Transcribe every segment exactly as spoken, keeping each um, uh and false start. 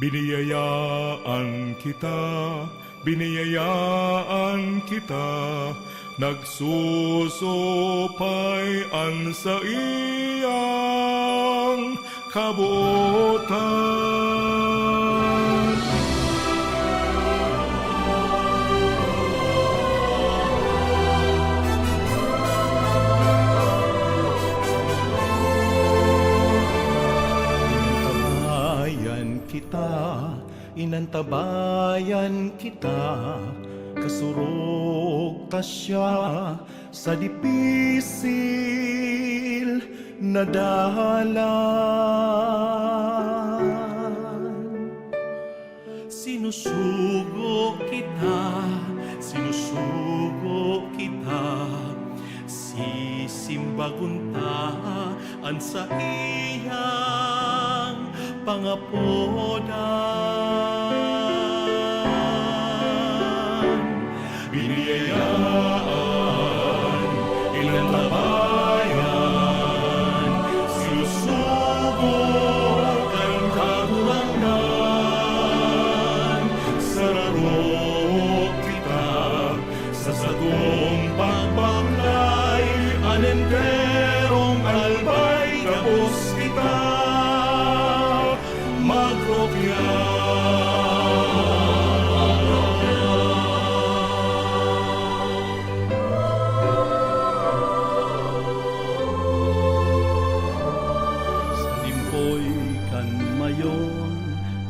Biniyayaan kita, biniyayaan kita, nagsusupay an saiyang kabotan. Inantabayan kita, inantabayan kita, kasurog ta siya sa dipisil na dalan. Sinusugo kita, sinusugo kita, sisimbagon ta an saiyang pangapodan. Biniyayaan, inantabayan, sinusugo kan Kagurangnan. Sararo kita sa satong pagbaklay, an enterong albay gabos kita magrokya. Sa limpoy kan mayon,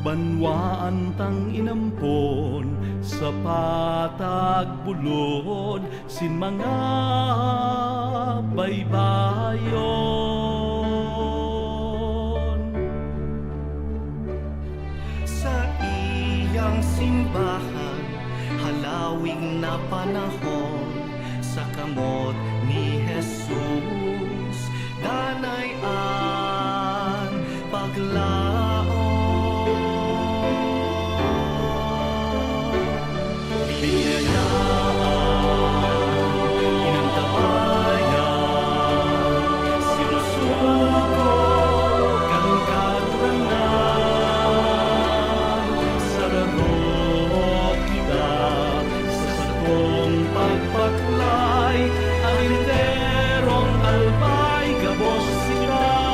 banwaan tang inampon, sa patag bulod sin mga baybayon. Saiyang simbahan, halawig na panahon, sa kamot ni Jesus, danay an paglaom. Biniyayaan, inantabayan, sinusugo kan Kagurangnan. Sararo kita sa satong pagbaklay, an enterong albay gabos kita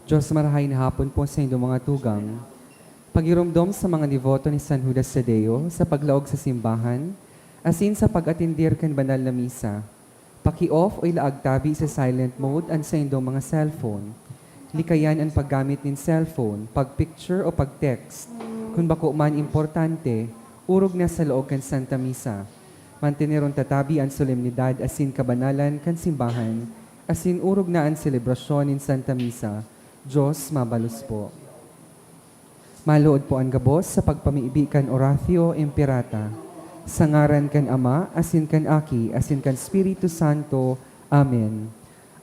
Diyos, marahay na hapon po sa indong mga tugang. Pagiromdom sa mga deboto ni San Judas Tadeo sa paglaog sa simbahan, asin sa pag-atendir kan banal na misa. Paki-off o ilaag tabi sa silent mode an saindong mga cellphone. Likayan an paggamit nin cellphone, pag-picture o pag-text, kun bako man importante, orog na sa laog kan Santa Misa. Manteneron ta tabi an solemnidad asin kabanalan kan simbahan, asin orog na an selebrasyon nin Santa Misa. Diyos mabalos po. Maluod po an gabos sa pagpamibi kan Oratio Imperata. Sa ngaran kan Ama, asin kan Aki, asin kan Espiritu Santo. Amen.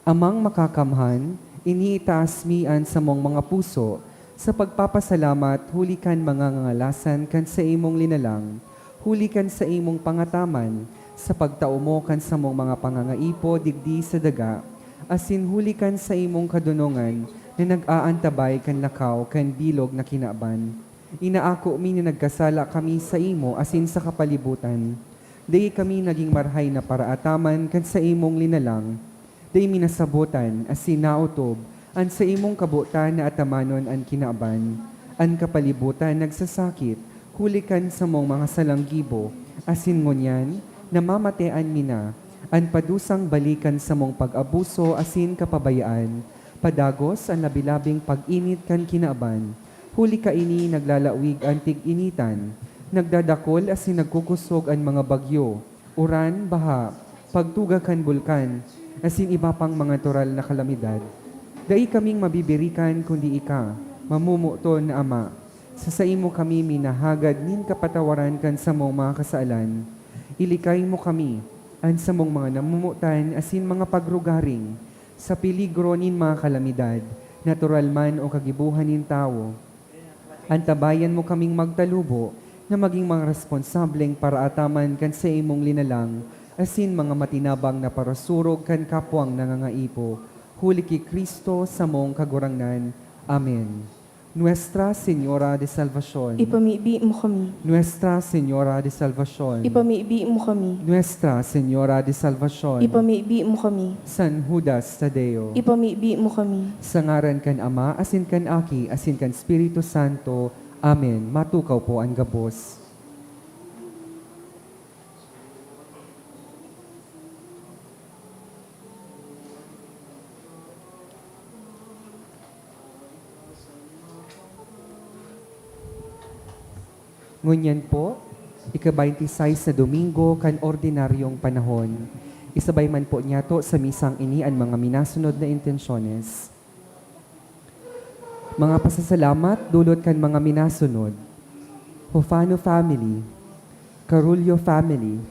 Amang Makakamhan, iniitaas mi an samong mga puso sa pagpapasalamat huli kan mga ngangalasan kan saimong linalang, huli kan saimong pangataman, sa pagtao mo kan samong mga pangangaipo digdi sa daga, asin huli kan saimong kadonongan na nag-aantabay kan lakaw kan bilog na kinaban. Inaako mi na nagkasala kami saimo asin sa kapalibutan. Dai kami nagin marahay na paraataman kan saimong linalang. Dai mi nasabotan asin naotob an saimong kabotan na atamanon an kinaban. An kapalibutan nagsasakit huli kan samong mga salang gibo, asin ngunyan namamatean mi na an padusang bali kan samong pag-abuso asin kapabayaan, padagos an labi-labing pag-init kan kinaban. Huli kaini naglalawig an tig-initan, nagdadakol asin nagkukosog an mga bagyo, uran, baha, pagtuga kan bulkan, asin iba pang mga natural na kalamidad. Dai kaming mabibirikan kundi ika, mamomoton na Ama. Sa saimo kami minahagad nin kapatawaran kan samong mga kasalan. Ilikay mo kami, an samong mga namomotan asin mga pagrugaring, sa peligro nin mga kalamidad, natural man o kagibohan nin tawo. Antabayan mo kaming magtalubo na magin mga responsableng paraataman kan saimong linalang asin mga matinabang na parasurog kan kapwang nangangaipo, huli ki Cristo samong Kagurangnan. Amen. Nuestra Señora de Salvacion. Ipamibi mo kami. Nuestra Señora de Salvacion. Ipamibi mo kami. Nuestra Señora de Salvacion. Ipamibi mo kami. San Judas Tadeo. Ipamibi mo kami. Sa ngaran kan Ama, asin kan Aki, asin kan Espiritu Santo. Amen. Matukaw po an gabos. Ngunyan po, ika-baynti sais na Domingo kan ordinaryong panahon. Isabay man po niyato sa misang ini an mga minasunod na intensyones. Mga pasasalamat dulot kan mga minasunod: Hofano family, Carullo family,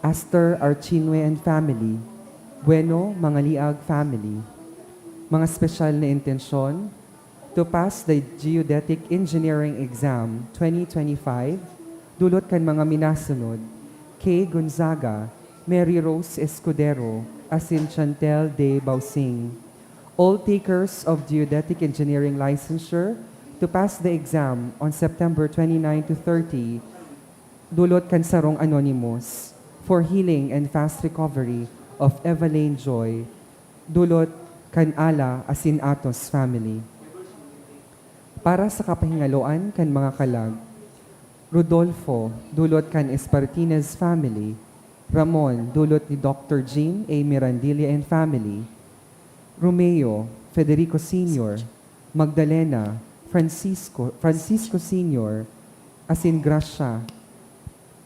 Astor Archinue and family, Bueno Mangaliag family. Mga espesyal na intensyon: to pass the Geodetic Engineering Exam twenty twenty-five, dulot kan mga minasunod: Kay Gonzaga, Mary Rose Escudero, asin Chantel De Bausing. All takers of Geodetic Engineering Licensure to pass the exam on September twenty-nine to thirty, dulot kan sarong anonymous, for healing and fast recovery of Evelyn Joy, dulot kan Ala asin Atos family. Para sa kapahingaloan kan mga kalag: Rodolfo, dulot kan Espartinez family; Ramon, dulot ni Doctor Jean A. Mirandilla and family; Romeo, Federico Senior; Magdalena, Francisco, Francisco Senior, asin Gracia.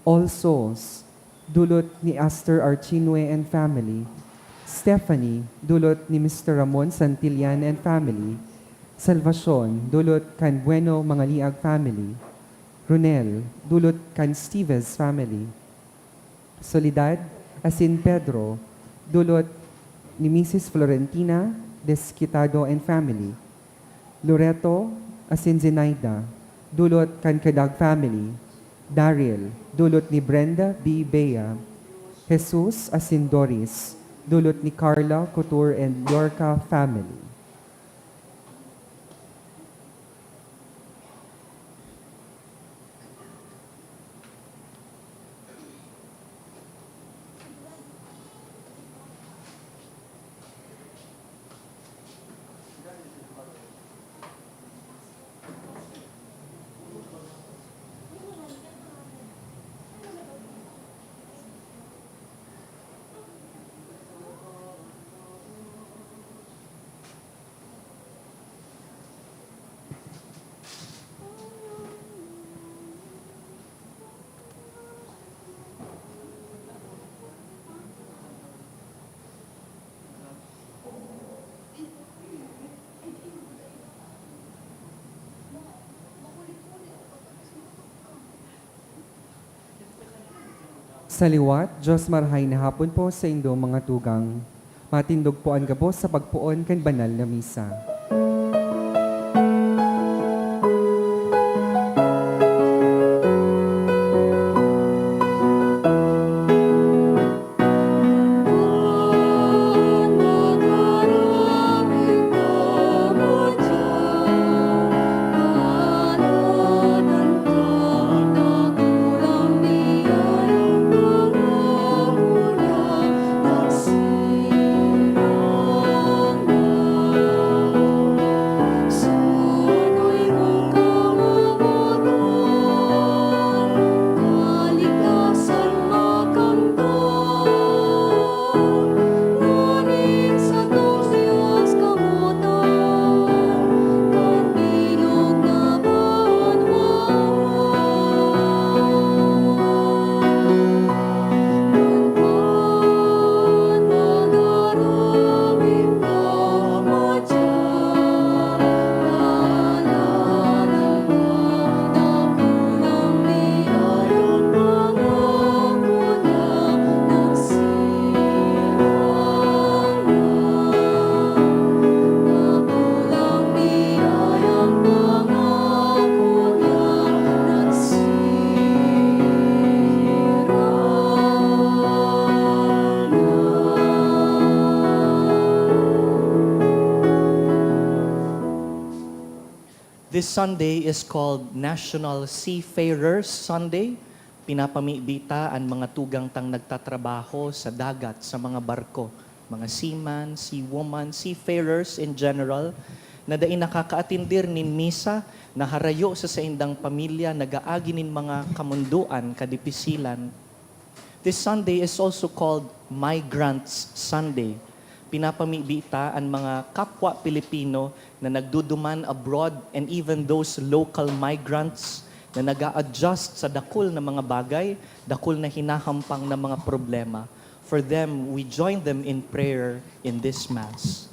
All Souls, dulot ni Astor Archinue and family; Stephanie, dulot ni Mister Ramon Santillan and family; Salvacion, dulot kan Bueno Mangaliag family; Ronel, dulot kan Steves family; Soledad asin Pedro, dulot ni Misis Florentina Desquitado and family; Loreto asin Zenaida, dulot kan Cadag family; Daryl, dulot ni Brenda B. Bea; Jesus asin Doris, dulot ni Carla Couture and Yorka family. Sa liwat, Diyos marahay na hapon po sa indo mga tugang. Matindog po an gabos sa pagpoon kan banal na misa. This Sunday is called National Seafarers Sunday. Pinapamibi ta an mga tugang tang nagtatrabaho sa dagat, sa mga barko, mga seaman, seawoman, seafarers in general, na dai nakakaatindir nin misa, naharayo sa saindang pamilya, nag-aagi nin mga kamundoan, kadipisilan. This Sunday is also called Migrants Sunday. Pinapamibi ta an mga kapwa Pilipino na nagduduman abroad and even those local migrants na nag-a-adjust sa dakul na mga bagay, dakul na hinahampang na mga problema. For them, we join them in prayer in this Mass.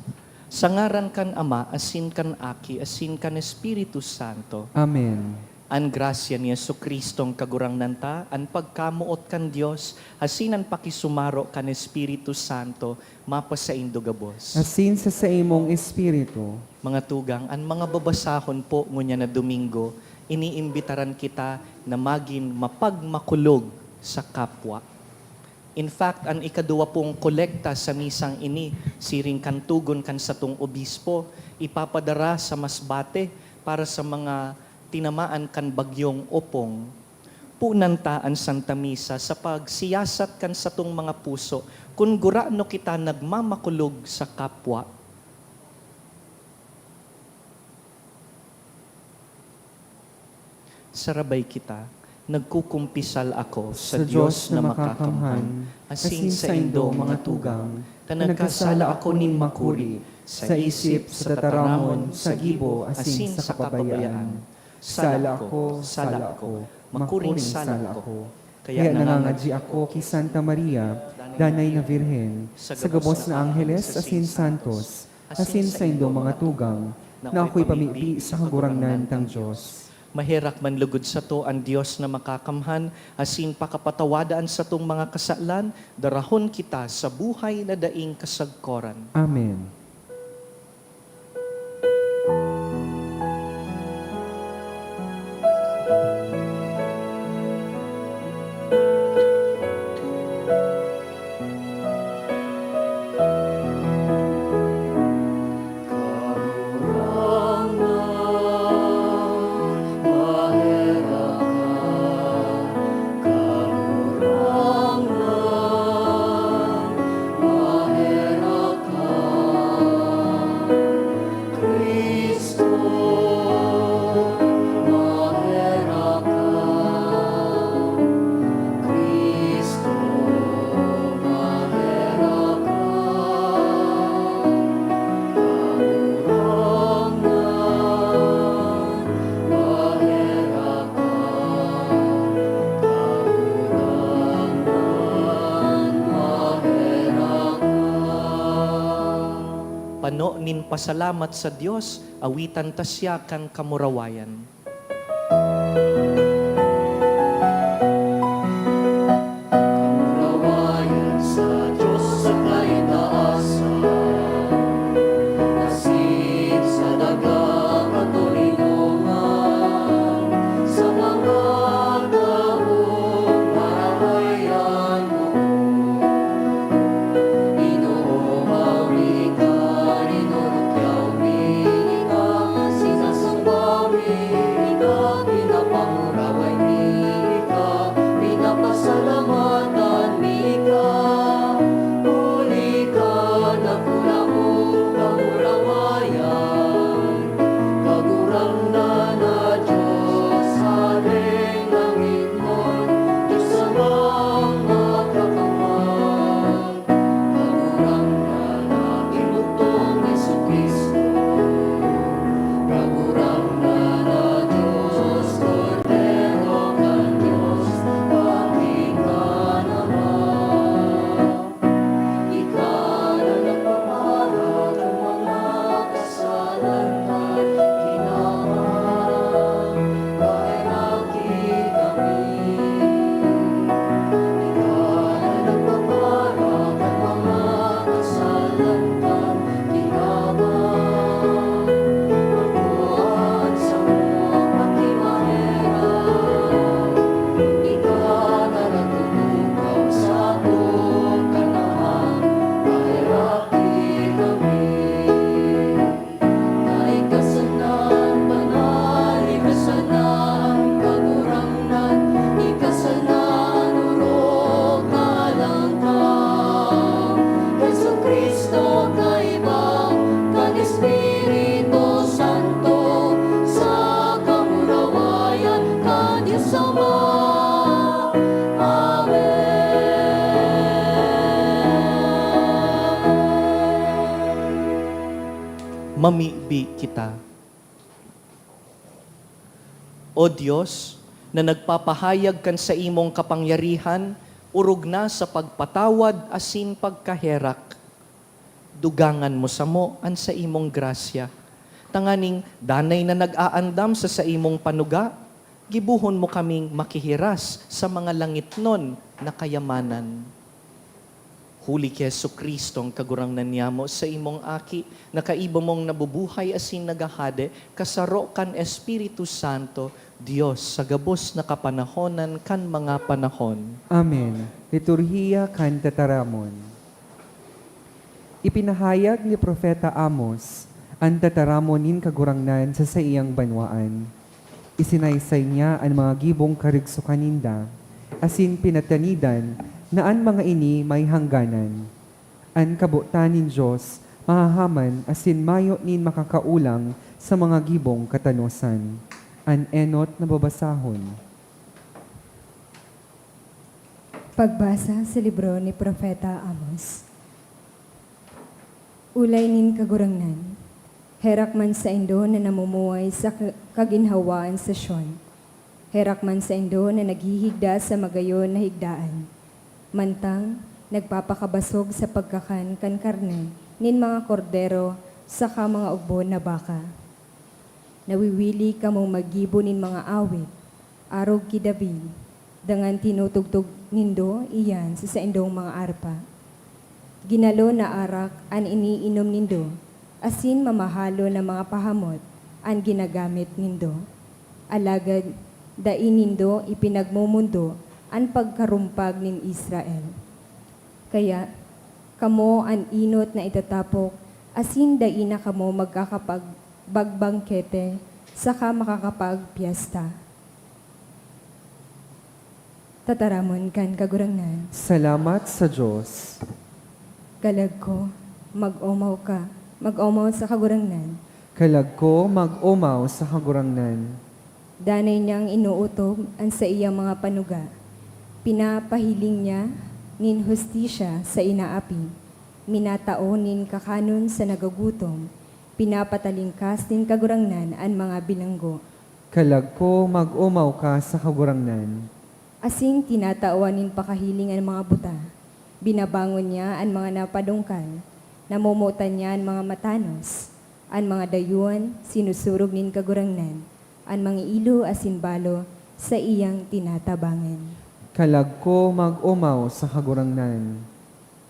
Sa ngaran kan Ama, asin kan Aki, asin kan Espiritu Santo. Amen. An grasya ni Jesu-Cristong Kagurangnan ta, an pagkamoot kan Dios, asin an pakisumaro kan Espiritu Santo, mapasaindo gabos. Asin sa saimong espiritu. Mga tugang, an mga babasahon po ngunyan na Domingo, iniimbitaran kita na magin mapagmakulog sa kapwa. In fact, an ikaduwa pong kolekta sa misang ini, siring kan tugon kan satong obispo, ipapadara sa Masbate para sa mga tinamaan kan Bagyong Opong. Punan ta an Santa Misa sa pagsiyasat kan satong mga puso kun gurano kita nagmamakulog sa kapwa. Sarabay kita, nagkukumpisal ako sa Dios na makakamhan, asin saindo, mga tugang, ta nagkasala ako nin makuri, sa isip, sa tataramon, sa gibo, asin sa kapabayaan. Sala ako, sala ako, makuring sala ako. Kaya nangangadyi ako ki Santa Maria, Danay na Birhen, sa gabos na angheles asin santos, asin saindo mga tugang, na ako'y pamibi sa Kagurangnan tang Dios. Maherak man lugod sato an Dios na makakamhan, asin pakapatawada an satong mga kasalan, darahon kita sa buhay na daing kasagkoran. Amen. Pano nin pasalamat sa Dios, awitan ta siya kan kamurawayan. Mamibi kita. O Dios, na nagpapahayag kan saimong kapangyarihan, orog na sa pagpatawad asin pagkaherak. Dugangan mo samo an saimong grasya, tanganing danay na nag-aandam sa saimong panuga, gibohon mo kaming makihiras sa mga langitnon na kayamanan. Huli ki Jesu-Cristo, an Kagurangnan niyamo, saimong Aki, na kaiba mong nabubuhay asin naghahade, kasaro kan Espiritu Santo, Dios, sa gabos na kapanahonan kan mga panahon. Amen. Liturhiya kan Tataramon. Ipinahayag ni Propeta Amos an tataramon nin Kagurangnan sa saiyang banwaan. Isinaysay niya an mga gibong karigsokan ninda, asin pinatanidan na an mga ini may hangganan. An kabotan nin Dios mahahaman asin mayo nin makakaolang sa mga gibong katanosan. An enot na babasahon. Pagbasa sa libro ni Propeta Amos. Olay nin Kagurangnan, herak man saindo na namumuhay sa ka-, kaginhawaan sa Sion, herak man saindo na naghihigda sa magayon na higdaan, mantang nagpapakabasog sa pagkakan kan karne nin mga kordero saka mga ogbon na baka. Nawiwili kamong maggibo nin mga awit, arog ki David, dangan tinutugtog nindo iyan sa saindong mga arpa. Ginalo na arak an iniinom nindo, asin mamahalon na mga pahamot an ginagamit nindo. Alagad dai nindo ipinagmomondo an pagkarumpag nin Israel. Kaya, kamo an enot na itatapok, asin dai na kamo magkakapagbagbangkete saka makakapagpyesta. Tataramon kan Kagurangnan. Salamat sa Dios. Kalag ko, mag-omaw ka, mag-omaw sa Kagurangnan. Kalag ko, mag-omaw sa Kagurangnan. Danay niyang inootob an saiyang mga panuga. Pinapahiling niya nin hustisya sa inaapi. Minatao nin kakanon sa nagagutom. Pinapatalingkas nin Kagurangnan an mga bilanggo. Kalag ko, mag-omaw ka sa Kagurangnan. Asin tinatawan nin pakahiling an mga buta. Binabangon niya an mga napadungkal. Namomotan niya an mga matanos. An mga dayon, sinusurog nin Kagurangnan. An mangiilo asin balo, saiyang tinatabangan. Kalag ko, mag-omaw sa Kagurangnan.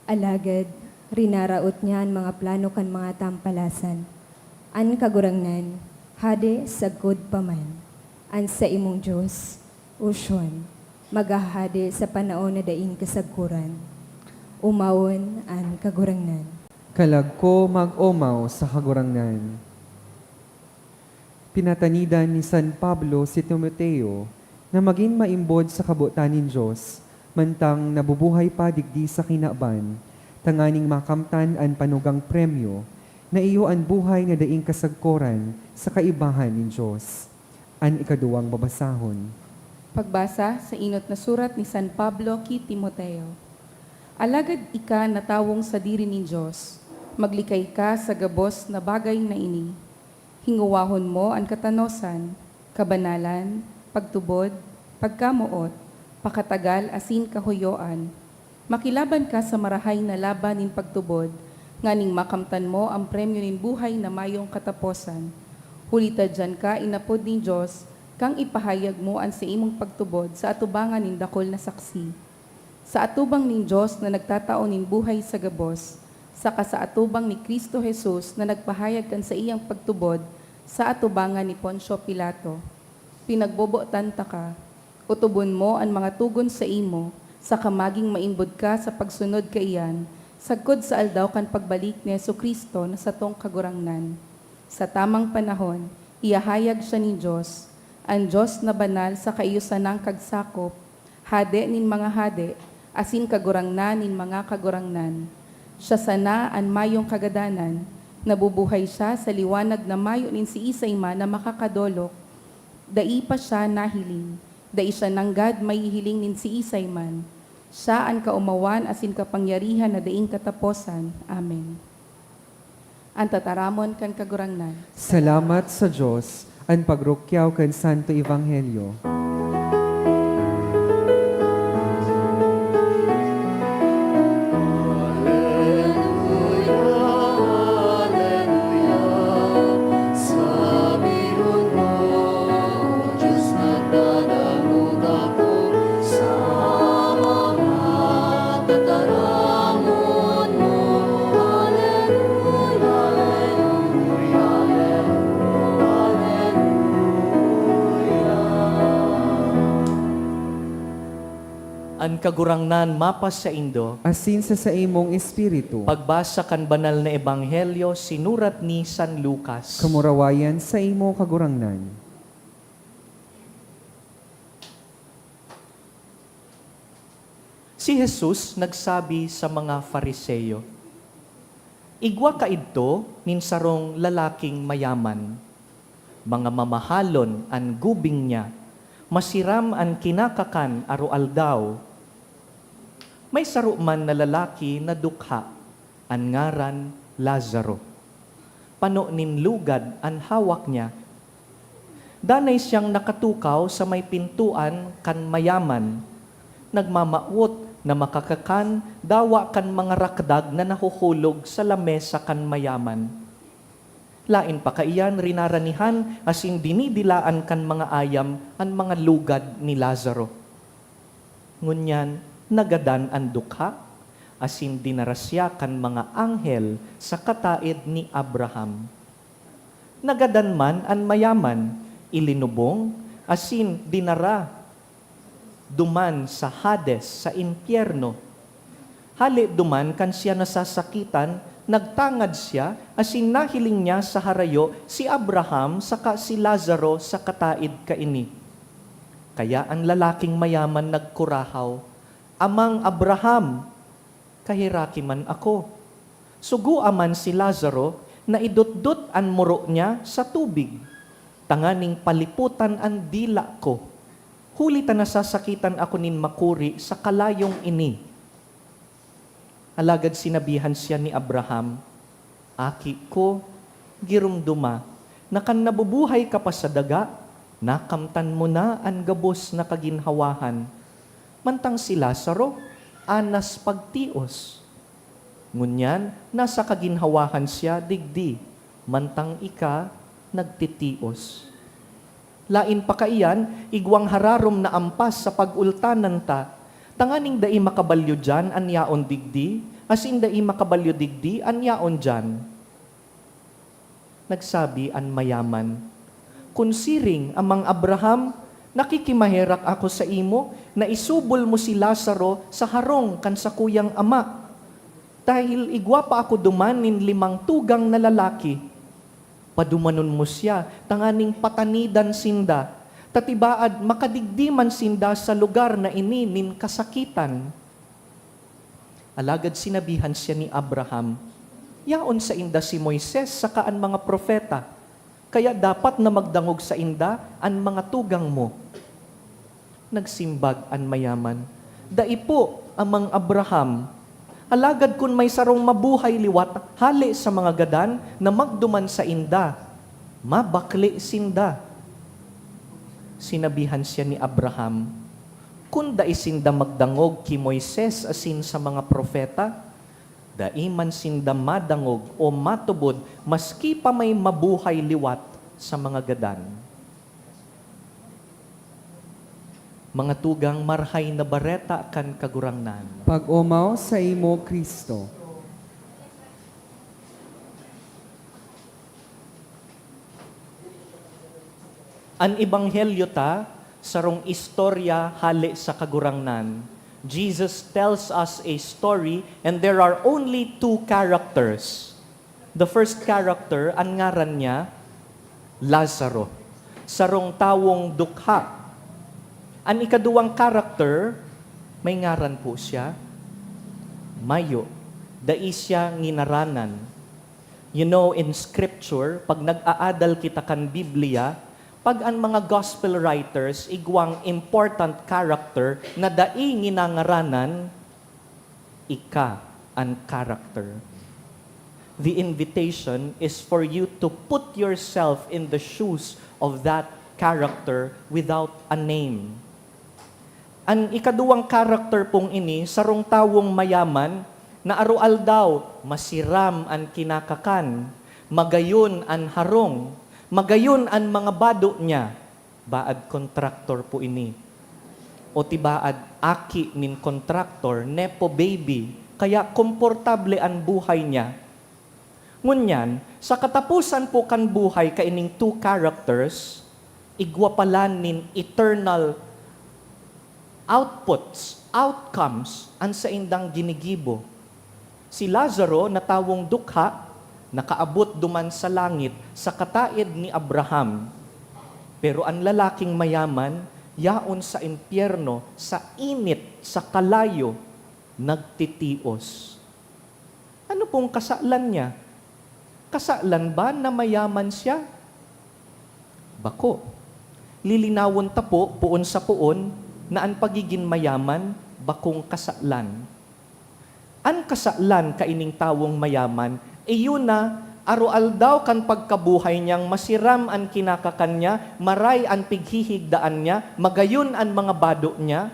Alagad, rinaraot niya an mga plano kan mga tampalasan. An Kagurangnan, hade sagkod pa man. An saimong Dios, O Sion, maghahade sa panahon na daing kasagkoran. Omawon an Kagurangnan. Kalag ko, mag-omaw sa Kagurangnan. Pinatanidan ni San Pablo si Timoteo na magin maimbod sa kabotan nin Dios, mantang nabubuhay pa digdi sa kinaban, tanganing makamtan an panugang premyo, na iyo an buhay na daing kasagkoran sa kaibahan nin Dios. An ikaduwang babasahon. Pagbasa sa enot na surat ni San Pablo ki Timoteo. Alagad ika na tawong sadiri nin Dios, maglikay ka sa gabos na bagay na ini. Hingowahon mo an katanosan, kabanalan, pagtubod, pagkamoot, pakatagal asin kahoyoan. Makilaban ka sa marahay na laban nin pagtubod, nganing makamtan mo an premyo nin buhay na mayong kataposan. Huli ta diyan ka inapod nin Dios, kan ipahayag mo an saimong pagtubod sa atubangan nin dakul na saksi. Sa atubang nin Dios na nagtatao nin buhay sa gabos, saka sa atubang ni Cristo Jesus na nagpahayag kan saiyang pagtubod sa atubangan ni Poncio Pilato, pinagbobotan taka. Otobon mo an mga togon saimo, saka maging maimbod ka sa pagsunod kaiyan, sagkod sa aldaw kan pagbalik ni Jesu-Cristo na satong Kagurangnan. Sa tamang panahon, ihahayag siya nin Dios, an Dios na banal saka iyo sanang kagsakop, Hade nin mga hade, asin Kagurangnan nin mga kagurangnan. Siya sana an mayong kagadanan, nabubuhay siya sa liwanag na mayo nin siisay man na makakadolok. Dai pa siya nahiling, dai siya nanggad mahihiling nin siisay man. Siya an kaomawan asin kapangyarihan na daing kataposan. Amen. An tataramon kan Kagurangnan. Salamat sa Dios, an pagrukyaw kan Santo Ebanghelyo. An Kagurangnan mapasaindo. Asin sa saimong espiritu. Pagbasa kan Banal na Ebanghelyo sinurat ni San Lucas. Kamurawayan saimo, Kagurangnan. Si Jesus nagsabi sa mga Fariseo, "Igwa kaidto nin sarong lalaking mayaman. Mga mamahalon an gubing niya, masiram an kinakakan aroaldaw. May saro man na lalaki na dukha, an ngaran Lazaro. Pano nin lugad an hawak niya. Danay siyang nakatukaw sa may pintoan kan mayaman, nagmamawot na makakakan dawa kan mga rakdag na nahuhulog sa lamesa kan mayaman. Laen pa kaiyan, rinaranihan asin dinidilaan kan mga ayam an mga lugad ni Lazaro." Ngunyan, nagadan an dukha, asin dinara siya kan mga anghel sa kataed ni Abraham. Nagadan man an mayaman, ilinubong, asin dinara duman sa Hades, sa impyerno. Hale duman, kan siya nasasakitan, nagtangad siya asin nahiling niya sa harayo si Abraham saka si Lazaro sa kataed kaini. Kaya an lalaking mayaman nagkurahaw, "Amang Abraham, kaheraki man ako. Sugoa man si Lazaro na idotdot an muro niya sa tubig, tanganing palipotan an dila ko, huli ta nasasakitan ako nin makuri sa kalayong ini." Alagad sinabihan siya ni Abraham, "Aki ko, giromdoma na kan nabubuhay ka pa sa daga, nakamtan mo na an gabos na kaginhawahan, mantang si Lazaro anas pagtios. Ngunyan, nasa kaginhawahan siya digdi, mantang ika nagtitios. Laen pa kaiyan, igwang hararom na ampas sa pag-ultanan ta, tanganing dai makabalyo diyan an yaon digdi, asin dai makabalyo digdi an yaon diyan." Nagsabi an mayaman, "Kun siring, Amang Abraham, nakikimaherak ako saimo na isubol mo si Lazaro sa harong kan sakuyang ama, dahil igwa pa ako duman nin limang tugang na lalaki. Padumanon mo siya tanganing patanidan sinda, ta tibaad makadigdi man sinda sa lugar na ini nin kasakitan." Alagad sinabihan siya ni Abraham, "Yaon sainda si Moises saka an mga propeta, kaya dapat na magdangog sainda an mga tugang mo." Nagsimbag an mayaman, "Dai po, Amang Abraham. Alagad kun may sarong mabuhay liwat hale sa mga gadan na magduman sainda, mabakle sinda." Sinabihan siya ni Abraham, "Kun dai sinda magdangog ki Moises asin sa mga propeta, dai man sinda madangog o matubod maski pa may mabuhay liwat sa mga gadan." Mga tugang, Marahay na Bareta kan Kagurangnan. Pag-omaw saimo, Cristo. An Ebanghelyo ta, sarong istorya hale sa Kagurangnan. Jesus tells us a story, and there are only two characters. The first character, an ngaran niya, Lazaro, sarong tawong dukha. An ikaduwang character, may ngaran po siya, mayo, dai siya nginaranan. You know, in scripture, pag nag-aadal kita kan Biblia, pag an mga gospel writers igwang important character na dai nginangaranan, ika an character. The invitation is for you to put yourself in the shoes of that character without a name. An ikaduwang character pong ini, sarong tawong mayaman na aroaldaw masiram an kinakakan, magayon an harong, magayon an mga bado niya. Baad kontraktor po ini. O ti baad aki nin kontraktor, nepo baby, kaya komportable an buhay niya. Ngunyan, sa kataposan po kan buhay kaining two characters, igwa palan nin eternal outputs, outcomes, an saindang ginigibo. Si Lazaro na tawong dukha, nakaabot duman sa langit sa kataed ni Abraham. Pero an lalaking mayaman, yaon sa impyerno, sa init, sa kalayo, nagtitios. Ano pong kasalan niya? Kasalan ba na mayaman siya? Bako. Lilinawon ta po, poon sa poon, na an pagigin mayaman bakong kasalan. An kasalan kaining tawong mayaman, iyo na, aroaldaw kan pagkabuhay niyang masiram an kinakakan niya, maray an pighihigdaan niya, magayon an mga bado niya.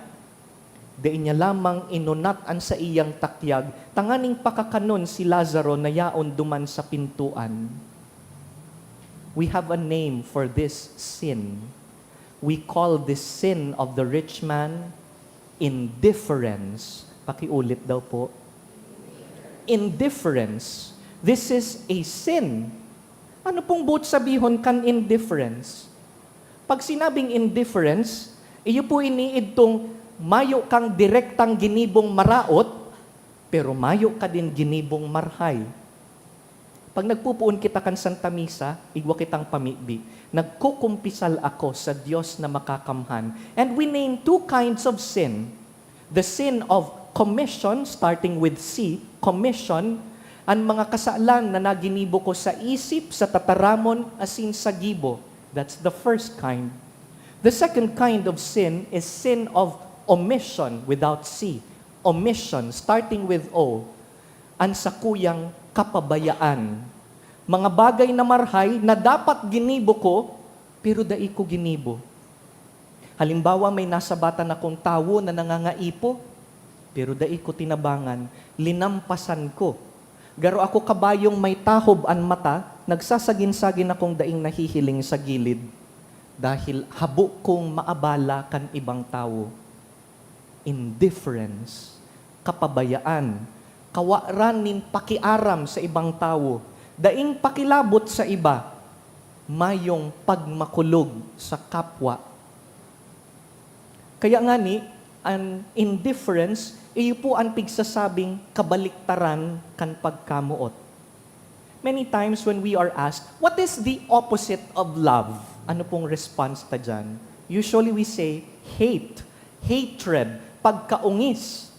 Dai niya lamang inunat an saiyang takyag tanganing pakakanon si Lazaro na yaon duman sa pintoan. We have a name for this sin. We call this sin of the rich man indifference. Pakiulit daw po. Indifference. This is a sin. Ano pong boot sabihon kan indifference? Pag sinabing indifference, iyo po ini idtong mayo kang direktang ginibong maraot, pero mayo ka din ginibong marhay. Pag nagpupoon kita kan Santa Misa, igwa kitang pamibi, "Nagkukumpisal ako sa Dios na makakamhan." And we name two kinds of sin. The sin of commission, starting with C, commission, an mga kasalan na naginibo ko sa isip, sa tataramon, asin sa gibo. That's the first kind. The second kind of sin is sin of omission, without C. Omission, starting with O, an sakuyang kapabayaan. Mga bagay na marhay na dapat ginibo ko, pero dai ko ginibo. Halimbawa, may nasabatan akong tawo na nangangaipo, pero dai ko tinabangan, linampasan ko. Garo ako kabayong may tahob an mata, nagsasagin-sagin akong daing nahihiling sa gilid, dahil habo kong maabala kan ibang tawo. Indifference, kapabayaan, kawaran nin pakiaram sa ibang tawo, daing pakilabot sa iba, mayong pagmakulog sa kapwa. Kaya ngani, an indifference, iyo po an pigsasabing kabaliktaran kan pagkamoot. Many times when we are asked, "What is the opposite of love?" Ano pong response ta diyan? Usually we say, "Hate." Hatred, pagkaungis.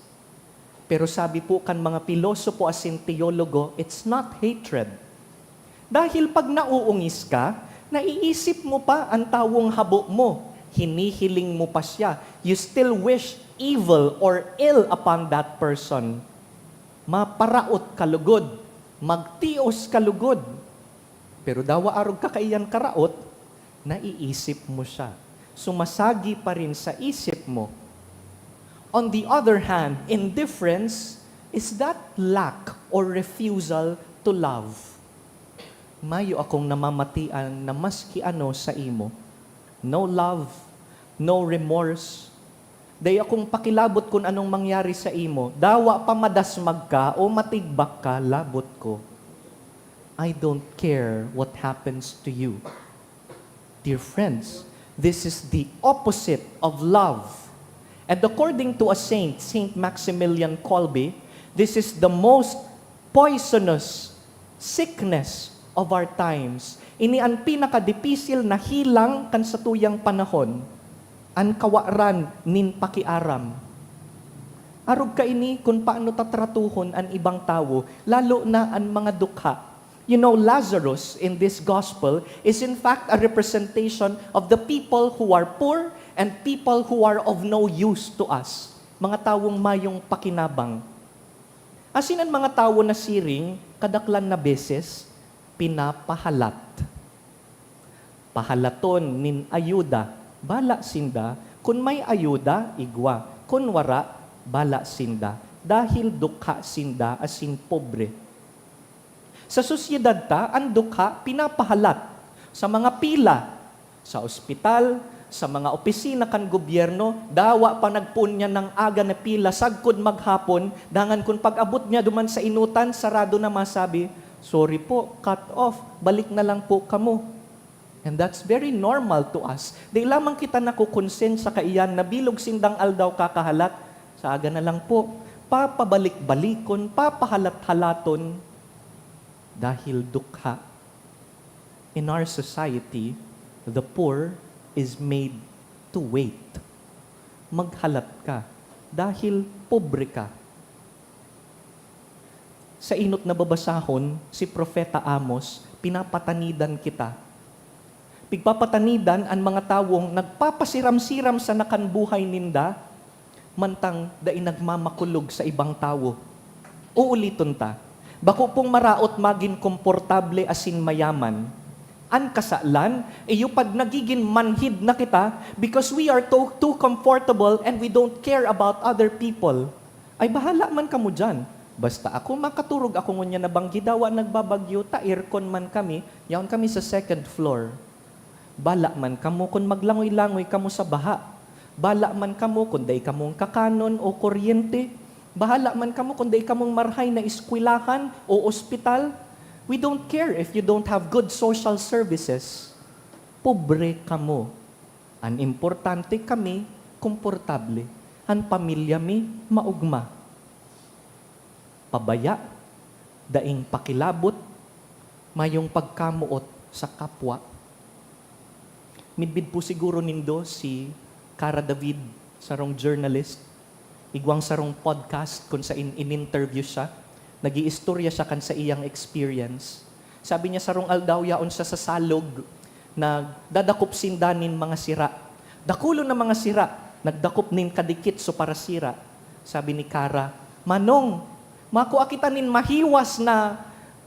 Pero sabi po kan mga pilosopo asin teologo, it's not hatred. Dahil pag nauungis ka, naiisip mo pa an tawong habo mo, hinihiling mo pa siya. You still wish evil or ill upon that person. Maparaot ka lugod, magtios ka lugod. Pero dawa arog ka kaiyan karaot, naiisip mo siya. Sumasagi pa rin sa isip mo. On the other hand, indifference is that lack or refusal to love. Mayo akong namamatian na maski ano sa imo. No love, no remorse. Dai akong pakilabot kun anong mangyari sa imo. Dawa pa madasmag ka o matigbak ka, labot ko. I don't care what happens to you. Dear friends, this is the opposite of love. And according to a saint, Saint Maximilian Kolbe, this is the most poisonous sickness of our times. Ini an pinakadipisil na hilang kan satuyang panahon, an kawaran nin pakiaram. Arog kaini kun paano tatratuhon an ibang tawo, lalo na an mga dukha. You know, Lazarus in this gospel is in fact a representation of the people who are poor and people who are of no use to us. Mga tawong mayong pakinabang. Asin an mga tawo na siring, Kadaklan na beses, pinapahalat. Pahalaton nin ayuda, bala sinda, kun may ayuda, igwa, kun wara, bala sinda, dahil dukha sinda asin pobre. Sa sosyedad ta, an dukha pinapahalat. Sa mga pila, sa ospital, sa mga opisina kan gobyerno, dawa pa nagpoon niya ng aga na pila sagkod maghapon, dangan kun pag-abot niya duman sa enotan, sarado na, masabi, "Sorry po, cut off, balik na lang po kamo." And that's very normal to us. Di lamang kita nakukonsen sa kaiyan na bilog sindang aldaw kakahalat, sa aga na lang po, papabalik-balikon, papahalat-halaton, dahil dukha. In our society, the poor is made to wait. Maghalat ka dahil pobre ka. Sa enot na babasahon, si Propeta Amos, pinapatanidan kita. Pigpapatanidan an mga tawong nagpapasiram-siram sana kan buhay ninda, mantang dai nagmamakulog sa ibang tawo. Uuliton ta, bako pong maraot magin komportable asin mayaman. An kasalan, iyo pag nagigin manhid na kita because we are too, too comfortable and we don't care about other people. Ay, bahala man kamo diyan. Basta ako, makaturog ako ngunyan na banggi, dawa nagbabagyo, ta aircon man kami, yaon kami sa second floor. Bala man kamo kun maglangoy-langoy kamo sa baha. Bala man kamo kun dai kamong kakanon o kuryente. Bahala man kamo kun dai kamong marahay na eskwelahan o ospital. We don't care if you don't have good social services. Pobre kamo. An importante, kami komportable. An pamilya mi maogma. Pabaya, daing pakilabot, mayong pagkamoot sa kapwa. Midbid po siguro nindo si Kara David, sarong journalist. Igwang sarong podcast kun sain in-interview siya. Nag-iistorya siya kan saiyang experience. Sabi niya, sarong aldaw yaon siya sa salog, nagdadakop sinda nin mga sira. Dakulon na mga sira, nagdakop nin kadikit so parasira. Sabi ni Kara, "Manong, makua kita nin mahiwas na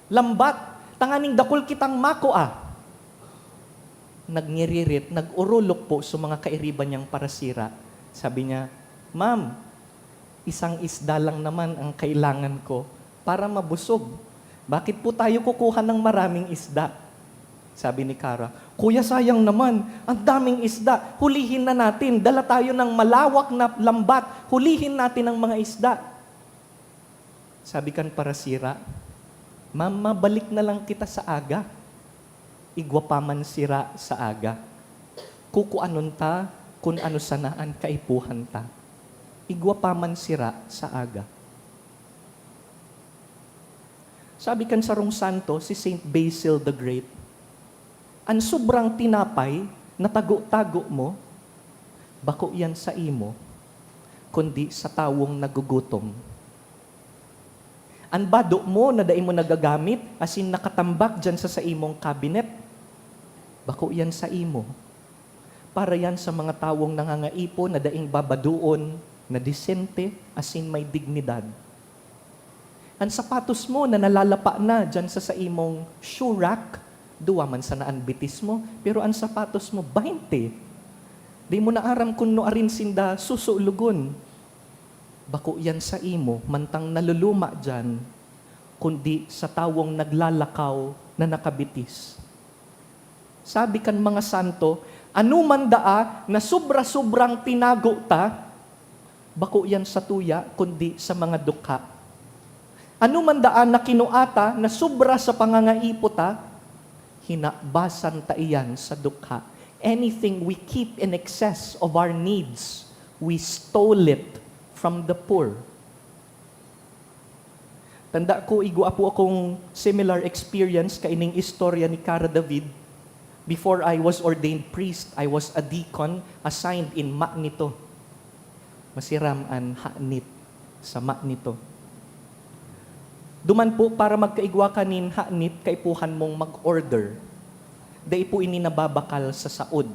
lambat, tanganing dakul kitang makua." Nagngiririt, nag-orolok po so mga kairiba niyang parasira. Sabi niya, "Ma'am, isang isda lang naman ang kailangan ko para mabusog. Bakit po tayo kukuha ng maraming isda?" Sabi ni Kara, "Kuya, sayang naman, ang daming isda. Hulihin na natin. Dala tayo ng malawak na lambat. Hulihin natin ang mga isda." Sabi kan parasira, "Ma'am, mabalik na lang kita sa aga." Igwa pa man sira sa aga. Kukuanon ta kun ano sana an kaipuhan ta. Igwa pa man sira sa aga. Sabi kan sarong santo, si Saint Basil the Great, "An sobrang tinapay na tago-tago mo, bako yan sa imo, kundi sa tawong nagugutom." An bado mo na dai mo nagagamit, asin nakatambak diyan sa saimong kabinet, bako yan sa imo. Para yan sa mga tawong nangangaipon na daing babadoon na disente asin may dignidad. An sapatos mo na nalalapa na diyan sa saimong shoe rack, duwa man sana an bitis mo, pero an sapatos mo, baynte. Di mo na aram kun nuarin sinda susulogon. Bako yan sa imo, mantang naluluma diyan, kundi sa tawong naglalakaw na nakabitis. Sabi kan mga santo, "Ano man daa na sobra-sobrang tinago ta, bako yan sa tuya, kundi sa mga dukha. Ano man daa na kinua ta na sobra sa pangangaipo ta, hinabasan ta iyan sa dukha." Anything we keep in excess of our needs, we stole it from the poor. Tanda ko, igwa po akong similar experience kaining istorya ni Kara David. Before I was ordained priest, I was a deacon assigned in Magneto. Masiram an hanit sa Magneto. Duman po, para magkaigwa ka nin hanit, kaipuhan mong mag-order. Dai po ini nababakal sa saod.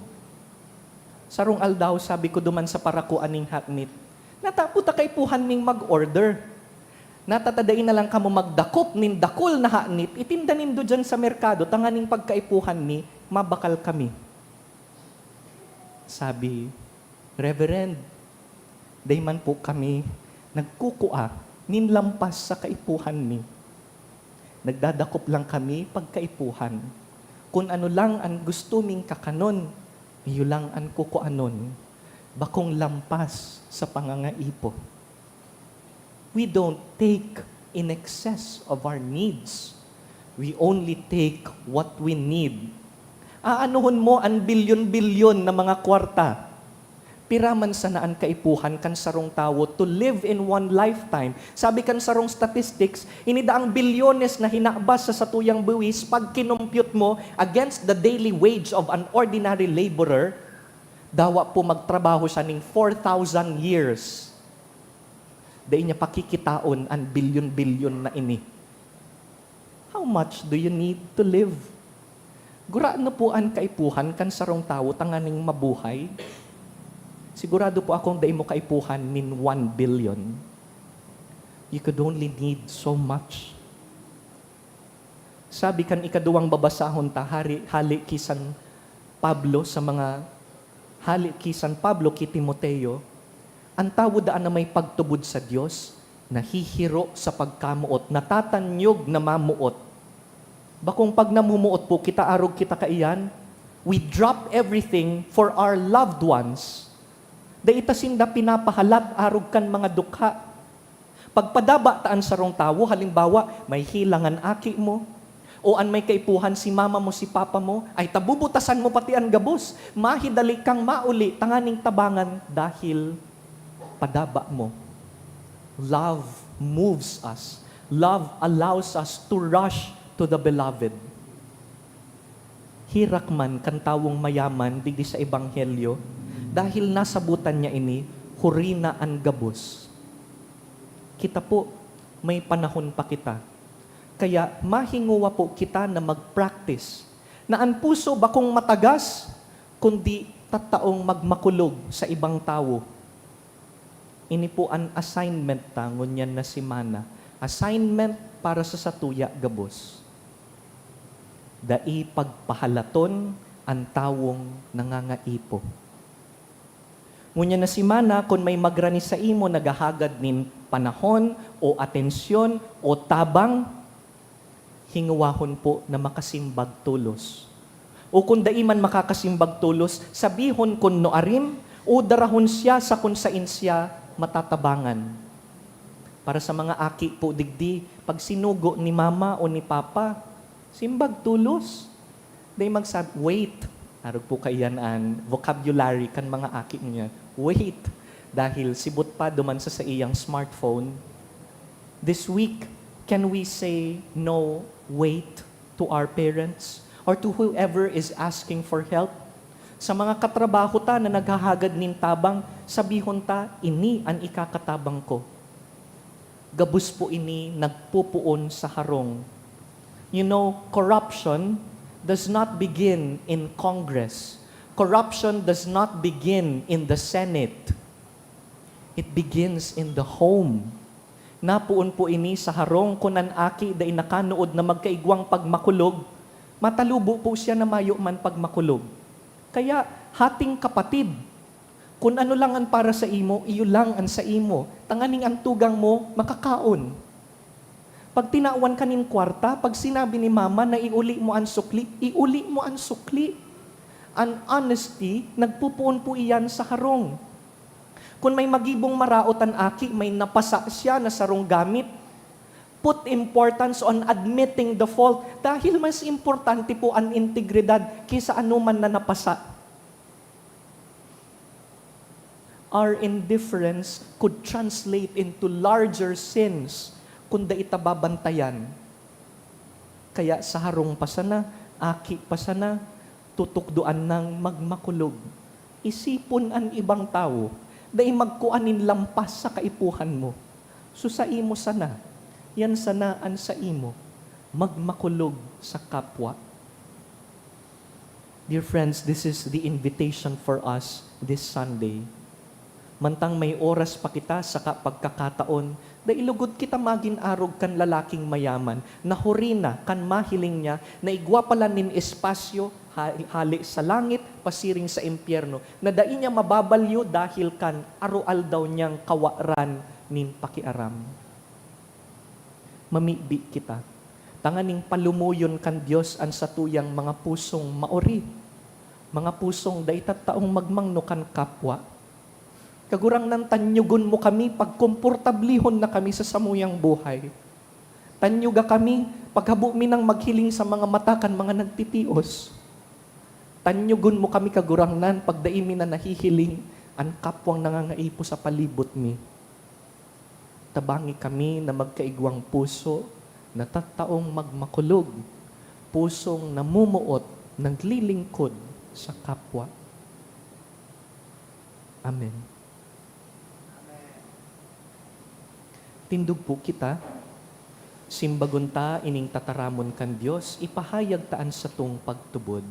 Sarong aldaw, sabi ko duman sa parakoan ning hanit, "Natapo ta kaipuhan ming mag-order." Natatadai na lang kamo magdakop nin dakul na hanit, itinda nindo diyan sa merkado, tanganing pagkaipuhan mi, mabakal kami." Sabi, "Reverend, dai man po kami nagkukua nin lampas sa kaipuhan mi. Nagdadakop lang kami pagkaipuhan. Kun ano lang an gusto ming kakanon, iyo lang an kukuanon. Bakong lampas sa pangangaipo." We don't take in excess of our needs. We only take what we need. Aanuhon mo an bilyon-bilyon na mga kwarta? Pira man sana an kaipuhan kan sarong tawo to live in one lifetime? Sabi kan sarong statistics, ini daang bilyones na hinabas sa satuyang buwis, pag kinompyut mo against the daily wage of an ordinary laborer, dawa po magtrabaho siya ning four thousand years. Dai niya pakikitaon an bilyon-bilyon na ini. How much do you need to live? Gurano po an kaipuhan kan sarong tawo tanganing mabuhay? Sigurado po akong dai mo kaipuhan nin one billion. You could only need so much. Sabi kan ikaduwang babasahon ta, hari, hali ki San Pablo sa mga, hali ki San Pablo ki Timoteo, "An tawo daan na may pagtubod sa Dios, nahihiro sa pagkamoot, natatanyog na mamoot." Bakong pag namumuot po kita, arog kita kaiyan, we drop everything for our loved ones. Dai ta sinda pinapahalat arog kan mga dukha. Pagpadaba ta an sarong tawo, halimbawa, may hilang an aki mo, o an may kaipuhan si mama mo, si papa mo, ay ta bubutasan mo pati an gabos. Mahidali kang mauli tanganing tabangan dahil padaba mo. Love moves us. Love allows us to rush to the beloved. Herak man kan tawong mayaman digdi sa Ebanghelyo, dahil nasabotan niya ini, huri na an gabos. Kita po, may panahon pa kita. Kaya mahingowa po kita na mag-practice na an puso bakong matagas, kundi tataong magmakulog sa ibang tawo. Ini po an assignment ta ngunyan na semana. Assignment para sa satuya gabos. Dai pagpahalaton an tawong nangangaipo. Ngunyan na semana, kun may magrani saimo naghahagad nin panahon o atensyon o tabang, hingowahon po na makasimbag tolos. O kun dai man makakasimbag tolos, sabihon kun nuarin o darahon siya sa kun saen siya matatabangan. Para sa mga aki po digdi, pag sinugo ni mama o ni papa, simbag tolos. Dai magsab-, "Wait." Arog po kaiyan an vocabulary kan mga aki niya. "Wait." Dahil sibot pa duman sa saiyang smartphone. This week, can we say no wait to our parents or to whoever is asking for help? Sa mga katrabaho ta na naghahagad nin tabang, sabihon ta, "Ini an ikakatabang ko." Gabos po ini nagpopoon sa harong. You know, corruption does not begin in Congress. Corruption does not begin in the Senate. It begins in the home. Napoon po ini sa harong kun an aki dai nakanood na magkaigwang pagmakulog, matalubo po siya na mayo man pagmakulog. Kaya, hating kapatid, kun ano lang an para sa imo, iyo lang an sa imo, tanganing an tugang mo makakaon. Pag tinawan ka nin kwarta, pag sinabi ni mama na iuli mo an sukli, iuli mo an sukli. An honesty, nagpopoon po iyan sa harong. Kun may magibong maraot an aki, may napasa siya na sarong gamit, put importance on admitting the fault, dahil mas importante po an integridad kaysa anoman na napasa. Our indifference could translate into larger sins kun dai ta babantayan. Kaya sa harong pa sana, aki pa sana, tutukdoan nang magmakulog. Isipon an ibang tawo, dai magkua nin lampas sa kaipuhan mo. So, saimo sana, yan sana an saimo, magmakulog sa kapwa. Dear friends, this is the invitation for us this Sunday. Mantang may oras pa kita saka pagkakataon, dai lugod kita magin arog kan lalaking mayaman, na huri na kan mahiling niya na igwa pala nin espasyo ha-, hale sa langit pasiring sa impyerno, na dai niya mababalyo dahil kan aroaldaw niyang kawaran nin pakiaram. Mamibi kita, tanganing palumoyon kan Dios an satuyang mga pusong maori, mga pusong dai tattaong magmangno kan kapwa. Kagurangnan, tanyugon mo kami, pagkomportablihon na kami sa samuyang buhay. Tanyuga kami, paghabo mi nang maghiling sa mga mata kan mga nagtitios. Tanyugon mo kami, Kagurangnan, pag dai mi na nahihiling an kapwang nangangaipo sa palibot mi. Tabangi kami na magkaigwang puso na tattaong magmakulog, pusong namumuot, naglilingkod sa kapwa. Amen. Tindog po kita. Simbagon ta ining tataramon kan Dios, ipahayag ta an satong pagtubod.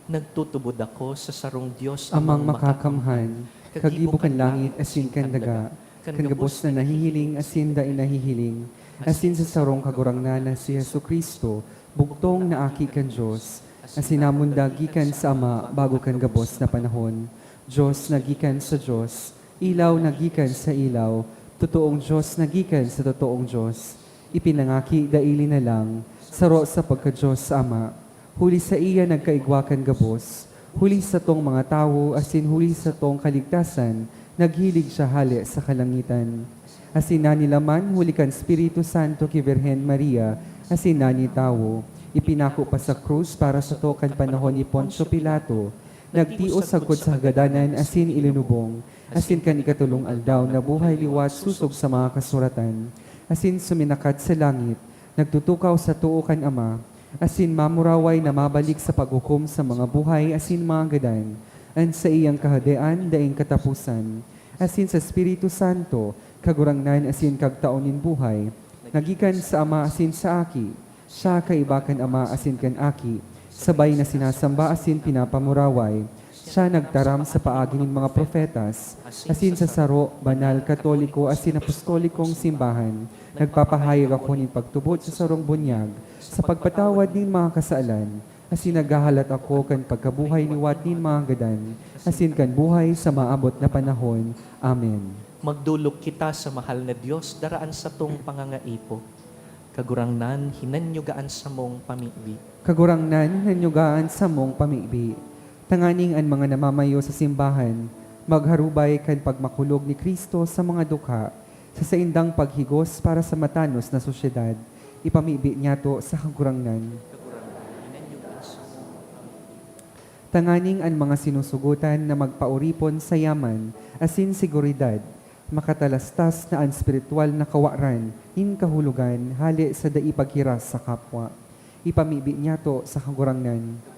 Nagtutubod ako sa sarong Dios, Amang Makakamhan, kagibo kan langit asin kan daga, kan gabos na nahihiling asin dai nahihiling, asin sa sarong Kagurangnan na si Jesu-Cristo, bugtong na Aki kan Dios, asin namundag gikan sa Ama bago kan gabos na panahon. Dios na gikan sa Dios, ilaw na gikan sa ilaw, totoong Dios na gikan sa totoong Dios. Ipinangaki daili na lang, saro sa pagka-Dios sa Ama. Huli saiya nagkaigwa kan gabos, huli satong mga tawo asin huli satong kaligtasan, naghilig siya hale sa kalangitan. Asin nanilaman huli kan Espiritu Santo ki Birhen Maria asin nani tawo. Ipinako pa sa krus para sato kan panahon ni Poncio Pilato. Nagtios sagkod sa kagadanan asin ilinubong, asin kan ikatolong aldaw nabuhay liwat sosog sa mga kasuratan, asin suminakat sa langit, nagtutukaw sa too kan Ama, asin mamuraway na mabalik sa paghukom sa mga buhay asin mga gadan, an saiyang Kahadean daing kataposan, asin sa Espiritu Santo, Kagurangnan asin Kagtao nin buhay, na gikan sa Ama asin sa Aki. Siya kaiba kan Ama asin kan Aki, sabay na sinasamba asin pinapamuraway. Siya nagtaram sa paagi nin mga propetas, asin sa saro, banal, katoliko asin apostolikong simbahan. Nagpapahayag ako nin pagtubod sa sarong bunyag, sa pagpatawad nin mga kasalan, asin naghahalat ako kan pagkabuhay liwat nin mga gadan, asin kan buhay sa maabot na panahon. Amen. Magdolok kita sa mahal na Dios, dara an satong pangangaipo. Kagurangnan, hinanyuga an samong pamibi. Kagurangnan, hinanyuga an samong pamibi. Tanganing an mga namamayo sa simbahan magharubay kan pagmakulog ni Cristo sa mga dukha, sa saindang paghigos para sa matanos na sosyedad. Ipamibi niyato sa Kagurangnan. Tanganing an mga sinusugotan na magpaoripon sa yaman asin seguridad, makatalastas na an espiritual na kawaran nin kahulogan hale sa dai paghiras sa kapwa. Ipamibi niyato sa Kagurangnan.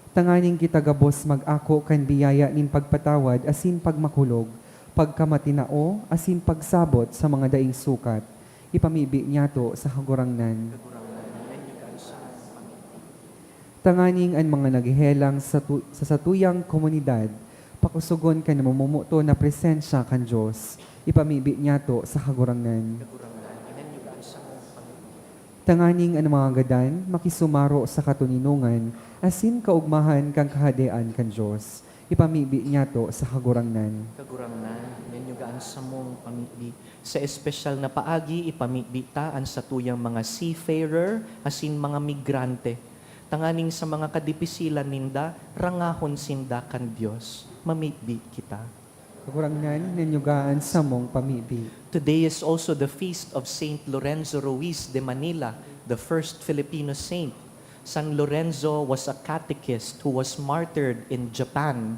Tanganing kita gabos mag-ako kan biyaya nin pagpatawad asin pagmakulog, pagkamatinao asin pagsabot sa mga daing sukat. Ipamibi niyato sa Kagurangnan. Tanganing an mga naghehelang sa tu-, sa satuyang komunidad, pakosogon kan namumumoto na presensya kan Dios. Ipamibi niyato sa Kagurangnan. Tanganing an mga gadan makisumaro sa katoninongan asin kaogmahan kan Kahadean kan Dios. Ipamibi niyato sa Kagurangnan. Kagurangnan, hinanyuga an samong pamibi. Sa espesyal na paagi, ipamibi ta an satuyang mga seafarer asin mga migrante, tanganing sa mga kadipisilan ninda, rangahon sinda kan Dios. Mamibi kita. Kagurangnan, hinanyuga an samong pamibi. Today is also the feast of Saint Lorenzo Ruiz de Manila, the first Filipino saint. San Lorenzo was a catechist who was martyred in Japan.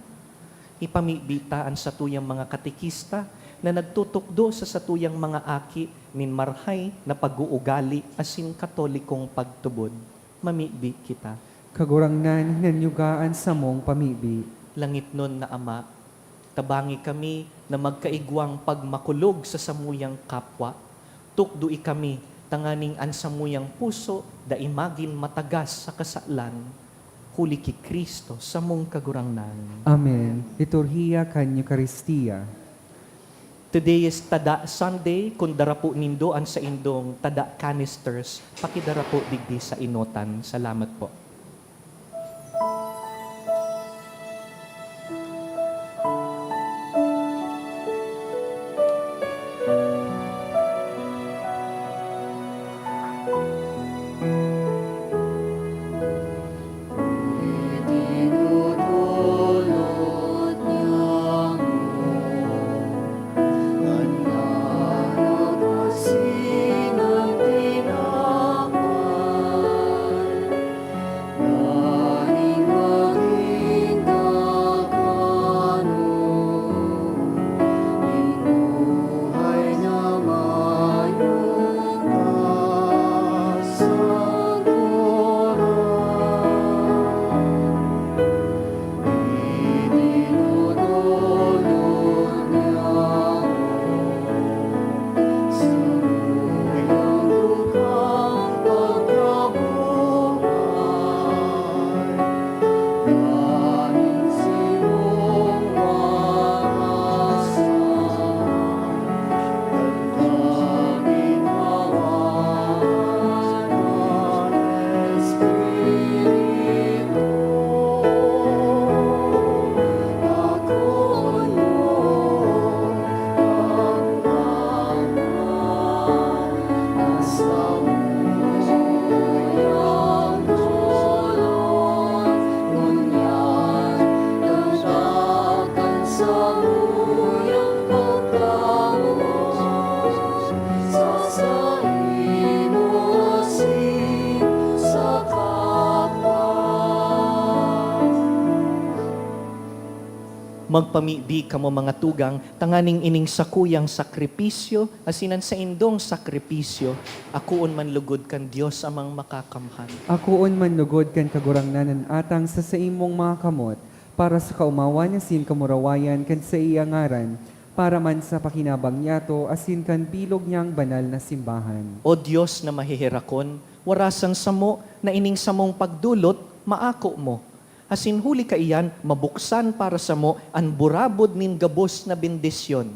Ipamibi ta an satuyang mga katekista na nagtutukdo sa satuyang mga aki nin marahay na pag-uugali asin Katolikong pagtubod. Mamibi kita. Kagurangnan, hinanyuga an samong pamibi. Langitnon na Ama, tabangi kami na magkaigwang pagmakulog sa samuyang kapwa. Tukdoi kami tanganing an samuyang puso dai magin matagas sa kasalan. Huli ki Cristo, samong Kagurangnan. Amen. Liturhiya kan Eukaristia. Today is Tada Sunday. Kun dara po nindo an saindong tada canisters, pakidara po digdi sa enotan. Salamat po. Magpamibi kamo, mga tugang, tanganing ining sakuyang sakripisyo asin an saindong sakripisyo akoon man lugod kan Dios Amang Makakamhan. Akoon man lugod kan Kagurangnan an atang sa saimong mga kamot, para sa kaomawan asin kamurawayan kan saiyang ngaran, para man sa pakinabang niyato asin kan bilog niyang banal na simbahan. O Dios na maheherakon, warasan samo na ining samong pagdolot maako mo. Asin huli kaiyan, mabuksan para samo an burabod nin gabos na bendisyon.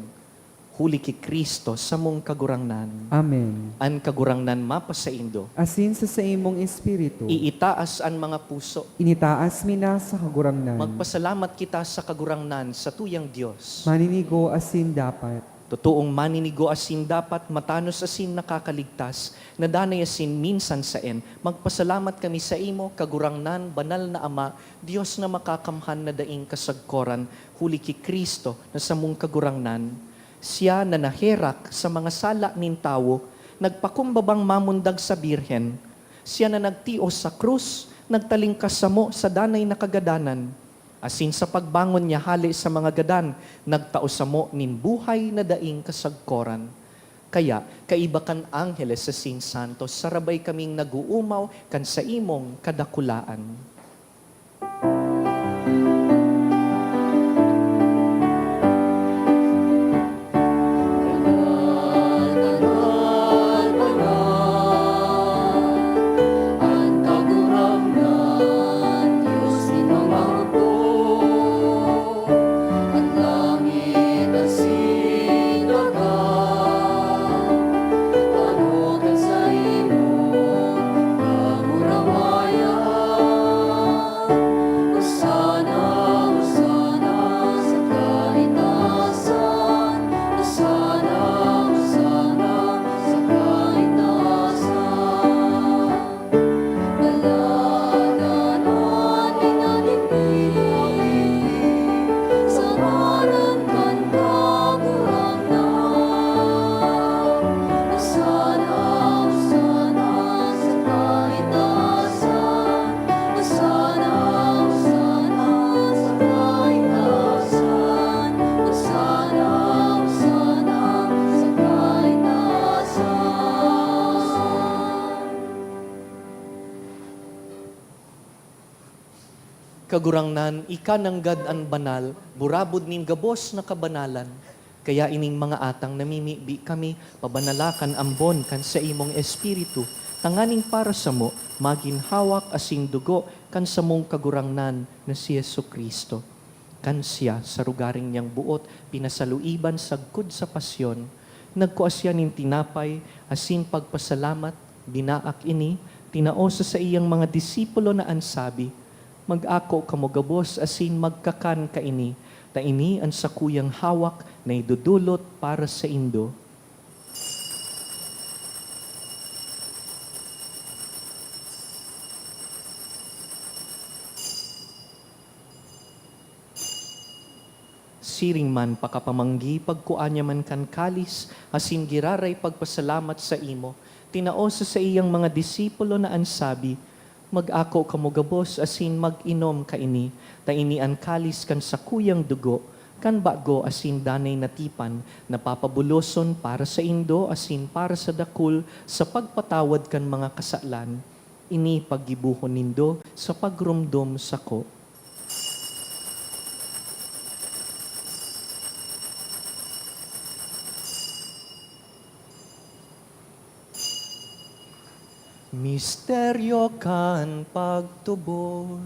Huli ki Cristo, samong Kagurangnan. Amen. An Kagurangnan mapasaindo. Asin sa saimong espiritu. Iitaas an mga puso. Initaas mi na sa Kagurangnan. Magpasalamat kita sa Kagurangnan, satuyang Dios. Maninigo asin dapat. Totoong maninigo asin dapat, matanos asin nakakaligtas, na danay asin minsan saen, magpasalamat kami saimo, Kagurangnan, banal na Ama, Dios na makakamhan na daing kasagkoran, huli ki Cristo na samong Kagurangnan. Siya na naherak sa mga sala nin tawo, nagpakumbabang mamundag sa birhen. Siya na nagtios sa krus, nagtalingkas samo sa danay na kagadanan. Asin sa pagbangon niya hale sa mga gadan, nagtao samo nin buhay na daing kasagkoran. Kaya, kaiba kan angheles asin santos, sarabay kaming nag-uumaw kan saimong kadakulaan. Kagurangnan, ika nanggad an banal, burabod nin gabos na kabanalan. Kaya ining mga atang namimibi kami, pabanala kan ambon kan saimong Espiritu, tanganing para samo magin hawak asin dugo kan samong Kagurangnan na si Jesu-Cristo. Kan siya, sa rogaring niyang boot, pinasaluiban sagkod sa pasyon, nagkua siya nin tinapay asin pagpasalamat, binaak ini, tinao sa saiyang mga disipulo na an sabi, "Mag-ako kamo gabos asin magkakan kaini, ta ini an sakuyang hawak na idodolot para saindo." Siring man pakapamanggi, pagkua niya man kan kalis, asin giraray pagpasalamat saimo, tinao sa saiyang mga disipulo na an sabi, "Mag-ako kamo gabos asin mag-inom kaini, ta ini an kalis kan sakuyang dugo, kan bago asin danay na tipan, na papabuloson para saindo asin para sa dakul sa pagpatawad kan mga kasalan. Ini paggibohon nindo sa pagromdom sako." Misteryo kan pagtubod.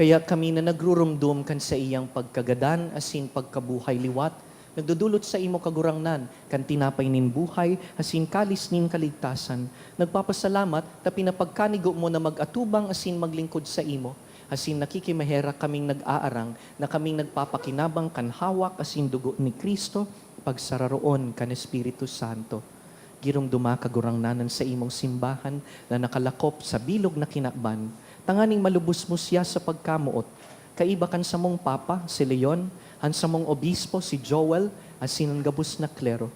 Kaya kami na nagruromdom kan saiyang pagkagadan asin pagkabuhay liwat, nagdodolot saimo, Kagurangnan, kan tinapay nin buhay asin kalis nin kaligtasan. Nagpapasalamat ta pinapagkanigo mo na mag-atubang asin maglingkod saimo, asin nakikimaherak kaming nag-aarang na kaming nagpapakinabang kan hawak asin dugo ni Cristo, pagsararoon kan Espiritu Santo. Giromdoma, Kagurangnan, an saimong simbahan na nakalakop sa bilog na kinaban, tanganing malubos mo siya sa pagkamoot, kaiba kan samong Papa, si Leon, an samong Obispo, si Joel, asin an gabos na klero.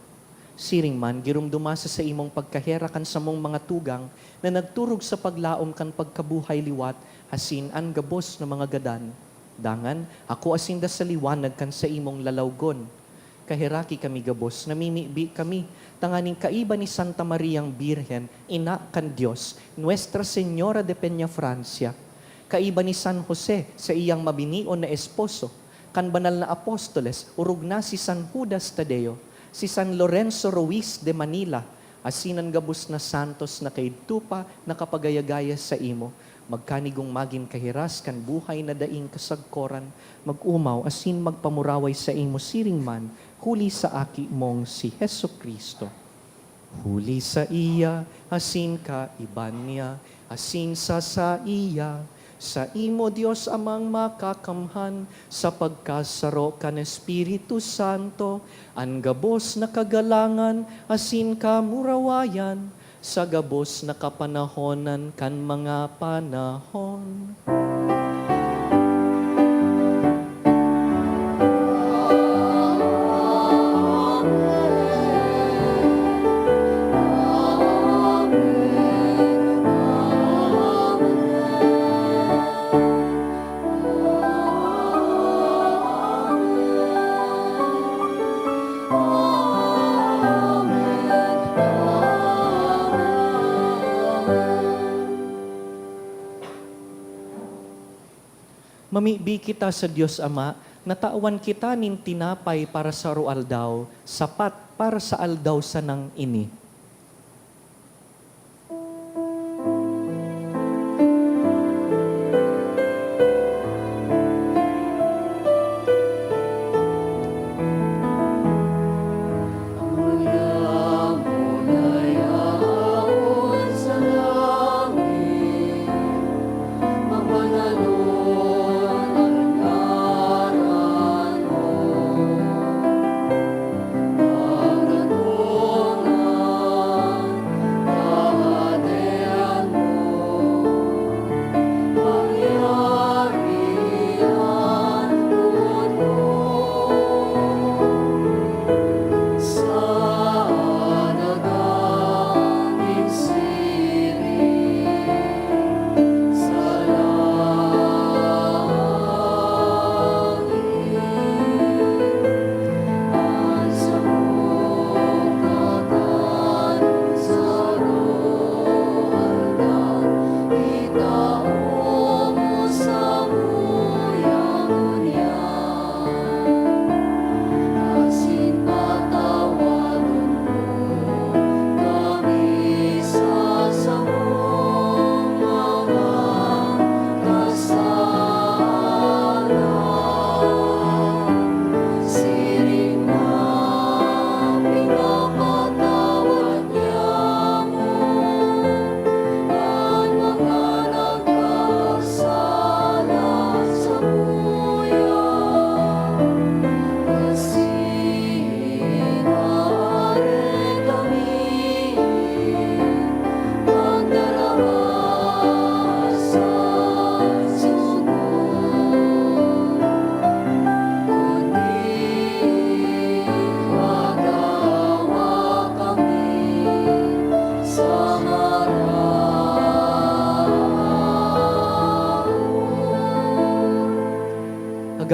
Siring man, giromdoma sa saimong pagkaherak an samong mga tugang na nagturog sa paglaom kan pagkabuhay liwat asin an gabos na mga gadan. Dangan, akoa sinda sa liwanag kan saimong lalawgon. Kaheraki kami gabos, namimibi kami, tanganing kaiba ni Santa Mariang Birhen, Ina kan Dios, Nuestra Señora de Peñafrancia, kaiba ni San Jose, saiyang mabinion na esposo, kan banal na apostoles, orog na si San Judas Tadeo, si San Lorenzo Ruiz de Manila, asin an gabos na santos na kaidto pa nakapagaya-gaya saimo, magkanigong magin kahiras kan buhay na daing kasagkoran, mag-omaw asin magpamuraway saimo siring man, huli sa Aki mong si Jesu-Cristo. Huli saiya, asin kaiba niya, asin sa saiya, saimo, Dios Amang Makakamhan, sa pagkasaro kan Espiritu Santo, an gabos na kagalangan asin kamurawayan, sa gabos na kapanahonan kan mga panahon. Mamibi kita sa Dios Ama, natawan kita nin tinapay para sa aroaldaw, sapat para sa aldaw sanang ini.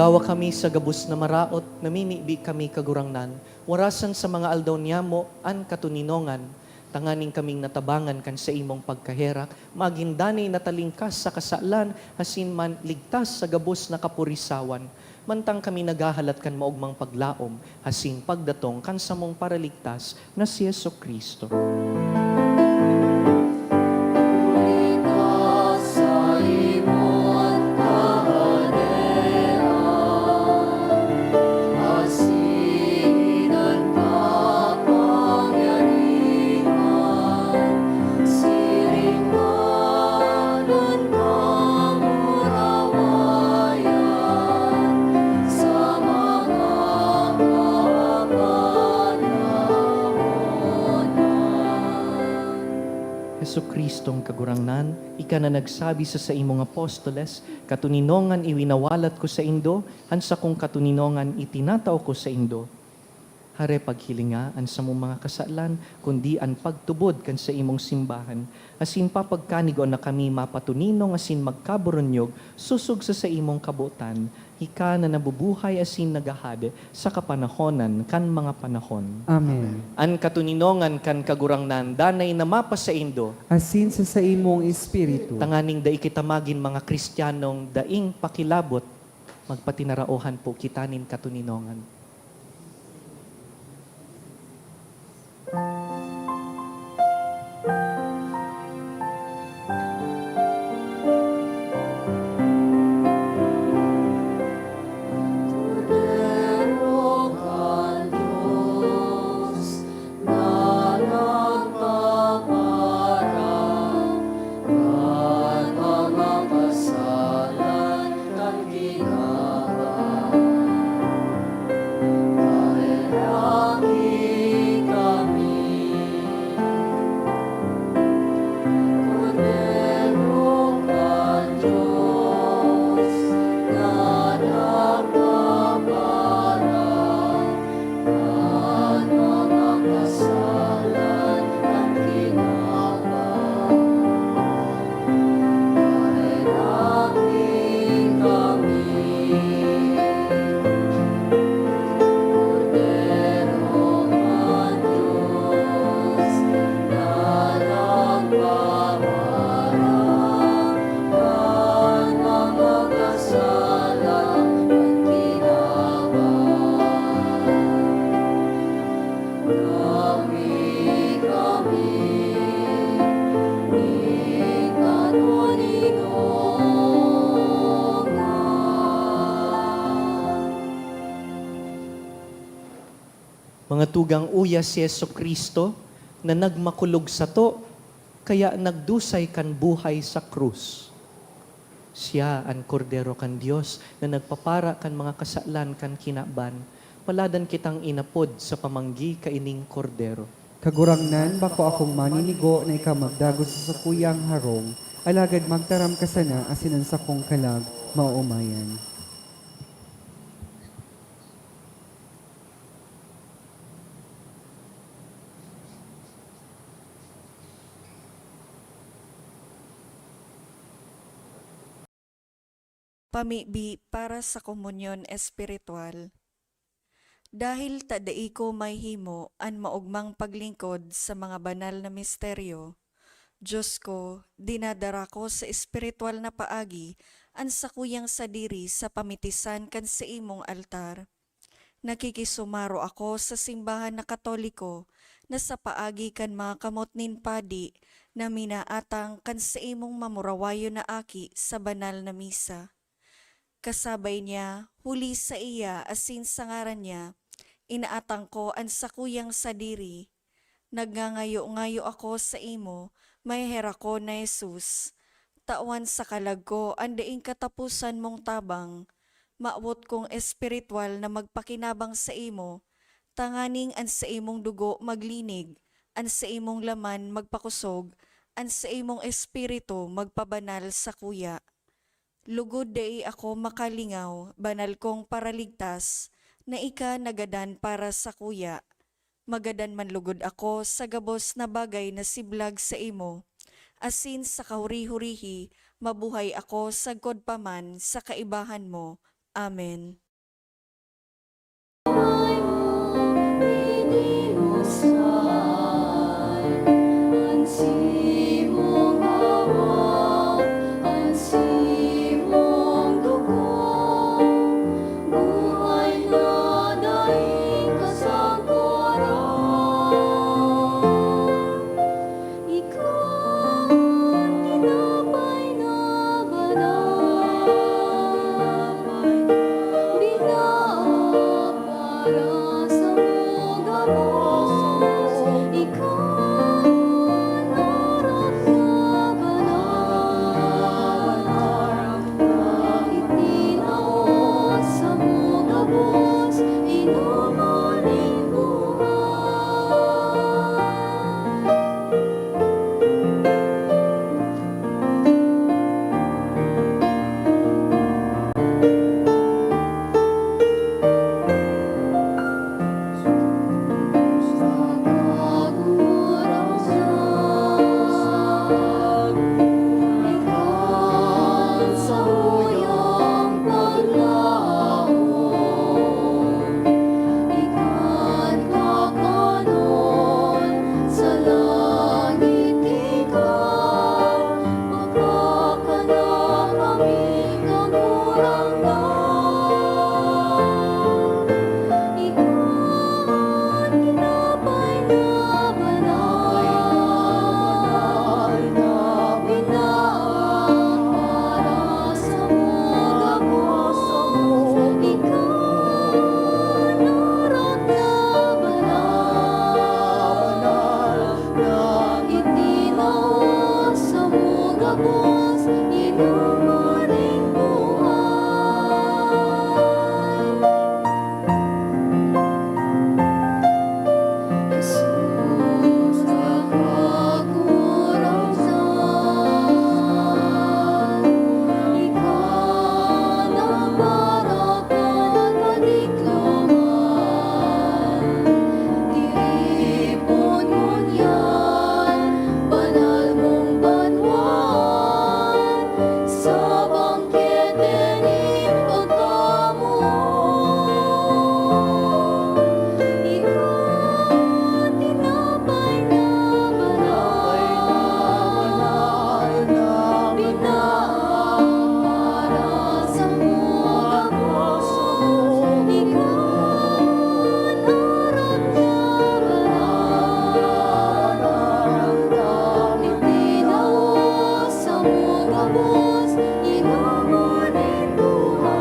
Gawa kami sa gabos na maraot, namimibi kami, Kagurangnan, warasan sa mga aldaw niyamo an katoninongan, tanganing kaming natabangan kan saimong pagkaherak, magin danay na talingkas sa kasalan asin man ligtas sa gabos na kapurisawan, mantang kami naghahalat kan maogmang paglaom asin pagdatong kan samong Paraligtas na si Jesu-Cristo. Jesu-Cristong Kagurangnan, ika na nagsabi sa saimong apostoles, "Katoninongan iwinawalat ko saindo, an sakong katoninongan itinatao ko saindo." Hare paghilinga an samong mga kasalan, kundi an pagtubod kan saimong simbahan, asin papagkanigo na kami mapatoninong asin magkaburunyog sosog sa saimong kabotan, ika na nabubuhay asin naghahade sa kapanahonan kan mga panahon. Amen. An katoninongan kan Kagurangnan danay na mapasaindo. Asin sa saimong espiritu. Tanganing dai kita magin mga Kristiyanong daing pakilabot, magpatinaraohan po kita nin katoninongan. Mga tugang, uya si Jesu-Cristo na nagmakulog sato, kaya nagdusay kan buhay sa krus. Siya an Kordero kan Dios na nagpapara kan mga kasalan kan kinaban. Paladan kitang inapod sa pamanggi kaining Kordero. Kagurangnan, bako akong maninigo na ika magdagos sa sakuyang harong, alagad magtaram ka sana asin an sakong kalag maoomayan. Pamibi para sa komunyon espiritual. Dahil ta dai ko mahimo an maogmang paglingkod sa mga banal na misteryo, Diyos ko, dinadara ko sa espiritual na paagi an sakuyang sadiri sa pamitisan kan saimong altar. Nakikisumaro ako sa simbahan na Katoliko na sa paagi kan mga kamot nin padi na minaatang kan saimong mamurawayon na aki sa banal na misa. Kasabay niya, huli saiya asin sa ngaran niya, inaatang ko an sakuyang sadiri. Nagngangayo-ngayo ako saimo, maheherak ko na Jesus, tawan sa kalag ko an daing kataposan mong tabang. Mawot kong espirituwal na magpakinabang saimo, tanganing an saimong dugo maglinig, an saimong laman magpakosog, an saimong espiritu magpabanal sakuya. Lugod dai ako makalingaw, banal kong Paraligtas, na ika nagadan para sakuya. Magadan man lugod ako sa gabos na bagay na siblag saimo, asin sa kahuri-hurihi mabuhay ako sagkod pa man sa kaibahan mo. Amen. Ika an tinapay na banal, binaak para samo gabos. Ika an arak na banal, na itinaos samo gabos, inomon nin buhay. Ika an kakanon, sa langit ika, magkakana kami, Kagurangnan. Ika an tinapay na banal, binaak para samo gabos. Ika an arak na banal, na itinaos samo gabos, inomon nin buhay. Jesus, Kagurangnan, ika na para kan kadikloman, tiripon ngunyan banal mong banwaan, sa bangkete nin pagkamoot. Ika an tinapay na banal, binaak para samo gabos. Ika an arak na banal, itinaos samo gabos, inomon nin buhay.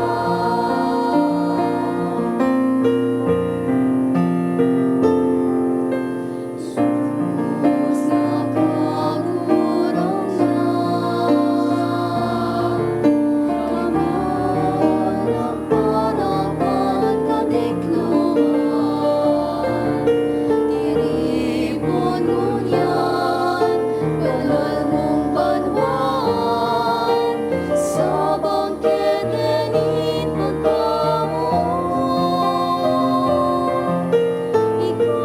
Tiripon ngunyan banal mong banwaan, sa bangkete nin pagkamoot. Ika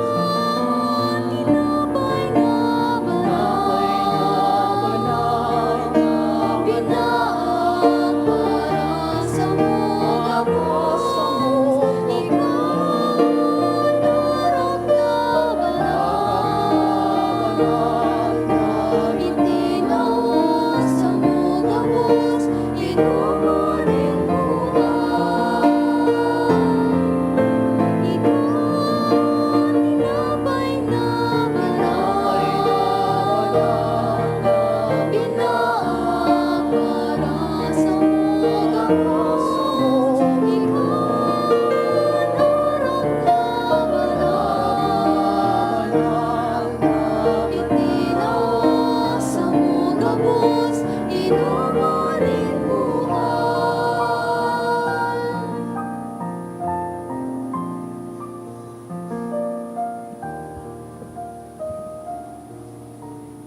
an tinapay na banal, binaak para samo gabos. Ika an arak na banal, itinaos samo gabos, inomon nin buhay. Ika an tinapay na banal, binaak para samo gabos. Ika an arak na banal, itinaos samo gabos, inomon nin buhay.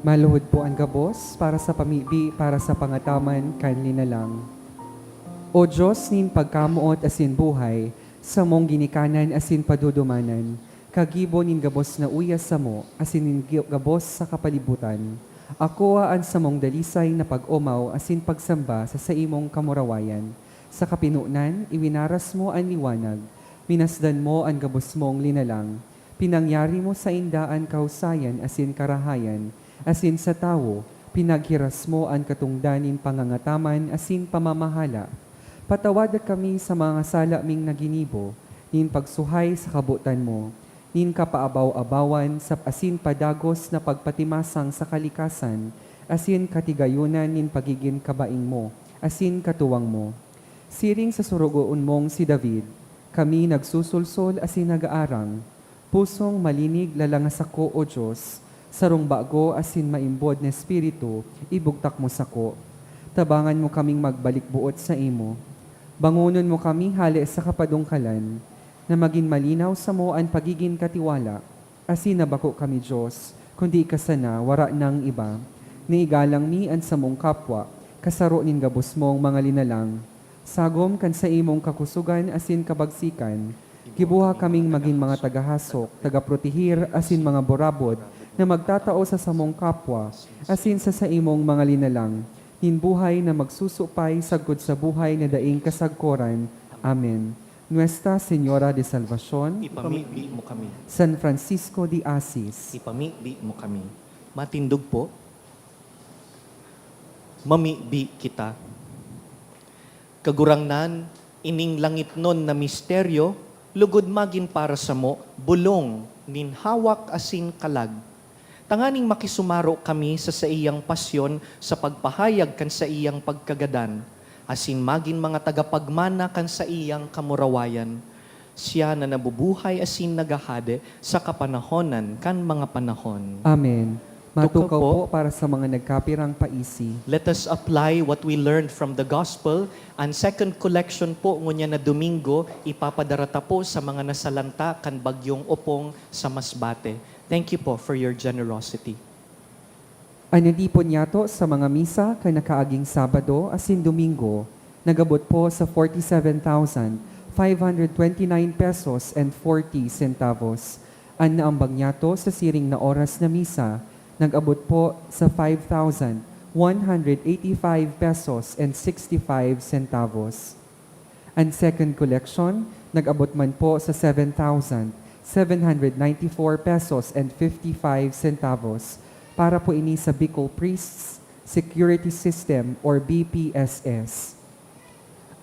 Maluhod po an gabos para sa pamibi, para sa pangataman kan linalang. O Dios nin pagkamoot asin buhay, samong ginikanan asin padudumanan, kagibo nin gabos na uya samo asin nin gi-, gabos sa kapalibutan, akoa an samong dalisay na pag-omaw asin pagsamba sa saimong kamurawayan. Sa kapinonan, iwinaras mo an liwanag, minasdan mo an gabos mong linalang. Pinangyari mo sainda an kahusayan asin karahayan, asin sa tawo, pinaghiras mo an katongdan nin pangangataman asin pamamahala. Patawada kami sa mga sala ming naginibo, nin pagsuhay sa kabotan mo, nin kapaabaw-abawan sa asin padagos na pagpatimasang sa kalikasan, asin katigayonan nin pagigin kabaing mo, asin katuwang mo. Siring sa sorogoon mong si David, kami nagsusulsol asin nag-aarang. Pusong malinig lalanga sako, O Dios, sarong bago asin maimbod na espiritu, ibugtak mo sako. Tabangan mo kaming magbalik boot saimo. Bangonon mo kami hale sa kapadungkalan, na magin malinaw samo an pagigin katiwala, asin na bako kami Dios, kundi ika sana, wara nang iba. Naigalang mi an samong kapwa, kasaro nin gabos mong mga linalang. Sagom kan saimong kakusogan asin kabagsikan, gibuha kaming magin mga tagahasok, tagaprotehir, asin mga burabod na magtatao sa samong kapwa, asin sa saimong mga linalang, nin buhay na magsusupay sagkod sa buhay na daing kasagkoran. Amen. Nuestra Señora de Salvacion, Ipamibi mo kami. San Francisco de Assis. Ipamibi mo kami. Matindog po. Mamibi kita. Kagurangnan, ining langitnon na misteryo, lugod magin para samo, bolong nin hawak asin kalag. Tanganing makisumaro kami sa saiyang pasyon sa pagpahayag kan saiyang pagkagadan, asin magin mga tagapagmana kan saiyang kamurawayan. Siya na nabubuhay asin naghahade sa kapanahonan kan mga panahon. Amen. Matukaw Tukaw po. po para sa mga nagkapirang paisi. Let us apply what we learned from the gospel. An second collection po ngunyan na Domingo, ipapadara ta po sa mga nasalanta kan bagyong Opong sa Masbate. Thank you po for your generosity. An natipon niyato sa mga misa kan nakaaging Sabado asin Domingo nag-abot po sa forty-seven thousand five hundred twenty-nine pesos and forty centavos. An naambag niyato sa siring na oras na misa nag-abot po sa five thousand one hundred eighty-five pesos and sixty-five centavos. An second collection nag-abot man po sa seven thousand seven hundred ninety-four pesos and fifty-five centavos. Para po ini sa Bicol Priests Security System or B P S S.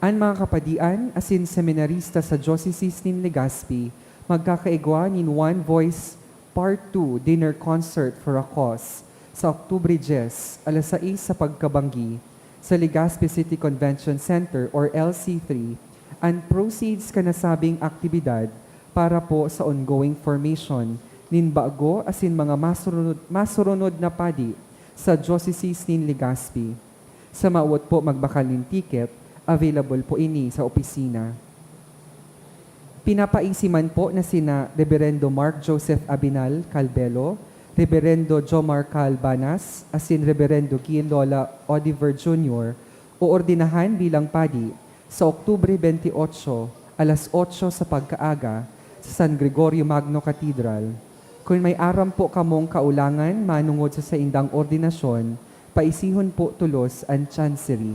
An mga kapadian asin seminarista sa Diocese nin Legazpi magkakaigwa nin One Voice Part two Dinner Concert for a Cause sa Oktubre dyes, alas sais sa pagkabanggi, sa Legazpi City Convention Center or L C three. An proceeds kan nasabing aktibidad para po sa ongoing formation nin bago asin mga masurunod, masurunod na padi sa Diocese nin Legazpi. Sa mawot po magbakal nin ticket, available po ini sa opisina. Pinapaisi man po na sina Reberendo Mark Joseph Abinal Calbelo, Reberendo Jomar Cal Banas, asin Reberendo Gil Lola Oliver Junior oordinahan bilang padi sa Oktubre twenty-eight, alas otso sa pagkaaga, sa San Gregorio Magno Cathedral. Kun may aram po kamong kaulangan manongod sa saindang ordinasyon, paisihon po tolos an Chancery.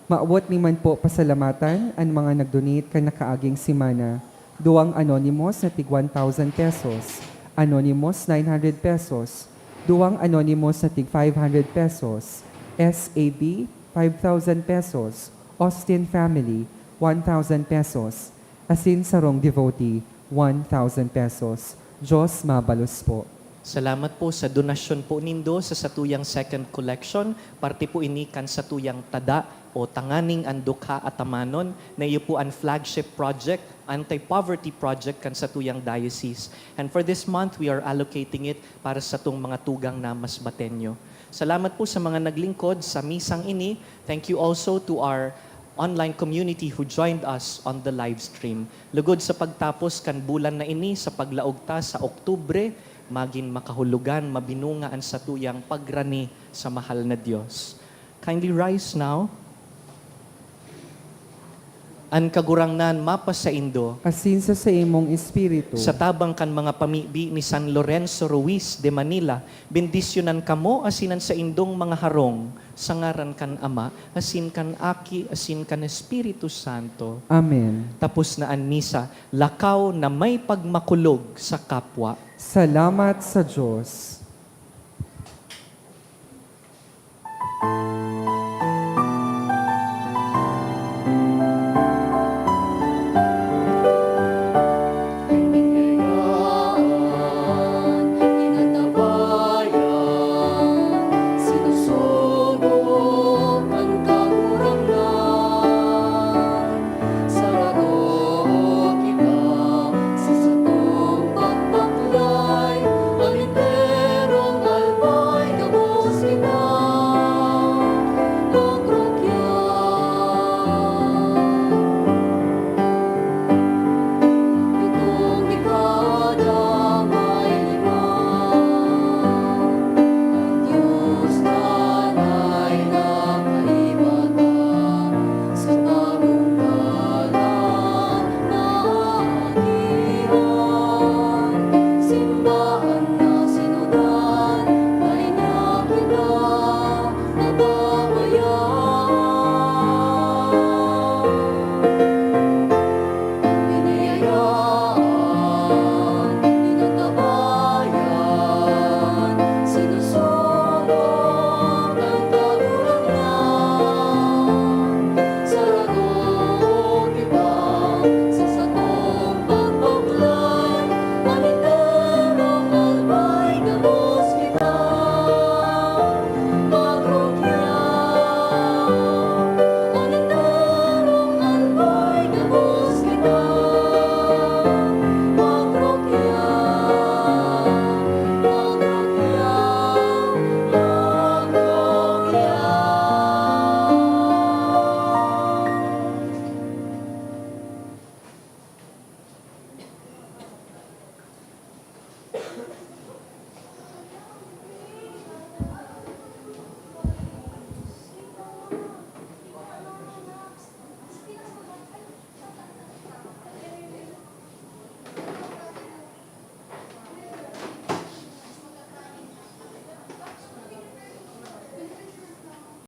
Mawot mi man po pasalamatan an mga nag-donate kan nakaaging semana. Duwang anonymous na tig one thousand pesos, anonymous nine hundred pesos, duwang anonymous na tig five hundred pesos, S A B five thousand pesos, Austin family one thousand pesos, asin sarong devotee one thousand pesos. Diyos mabalos po. Salamat po sa donasyon po nindo sa satuyang second collection. Parte po ini kan satuyang tada o tanganing an dukha atamanon, na iyo po an flagship project, anti-poverty project kan satuyang diocese. And for this month, we are allocating it para satong mga tugang na Masbateño. Salamat po sa mga naglingkod sa misang ini. Thank you also to our online community who joined us on the live stream. Lugod sa pagtapos kan bulan na ini, sa paglaog ta sa Oktubre, magin makahulugan, mabinunga an satuyang pagrani sa mahal na Dios. Kindly rise now. An Kagurangnan mapasaindo. Asin sa saimong espiritu. Sa tabang kan mga pamibi ni San Lorenzo Ruiz de Manila, bendisyonan kamo asin an saindong mga harong, sa ngaran kan Ama, asin kan Aki, asin kan Espiritu Santo. Amen. Tapos na an misa, lakaw na may pagmakulog sa kapwa. Salamat sa Diyos.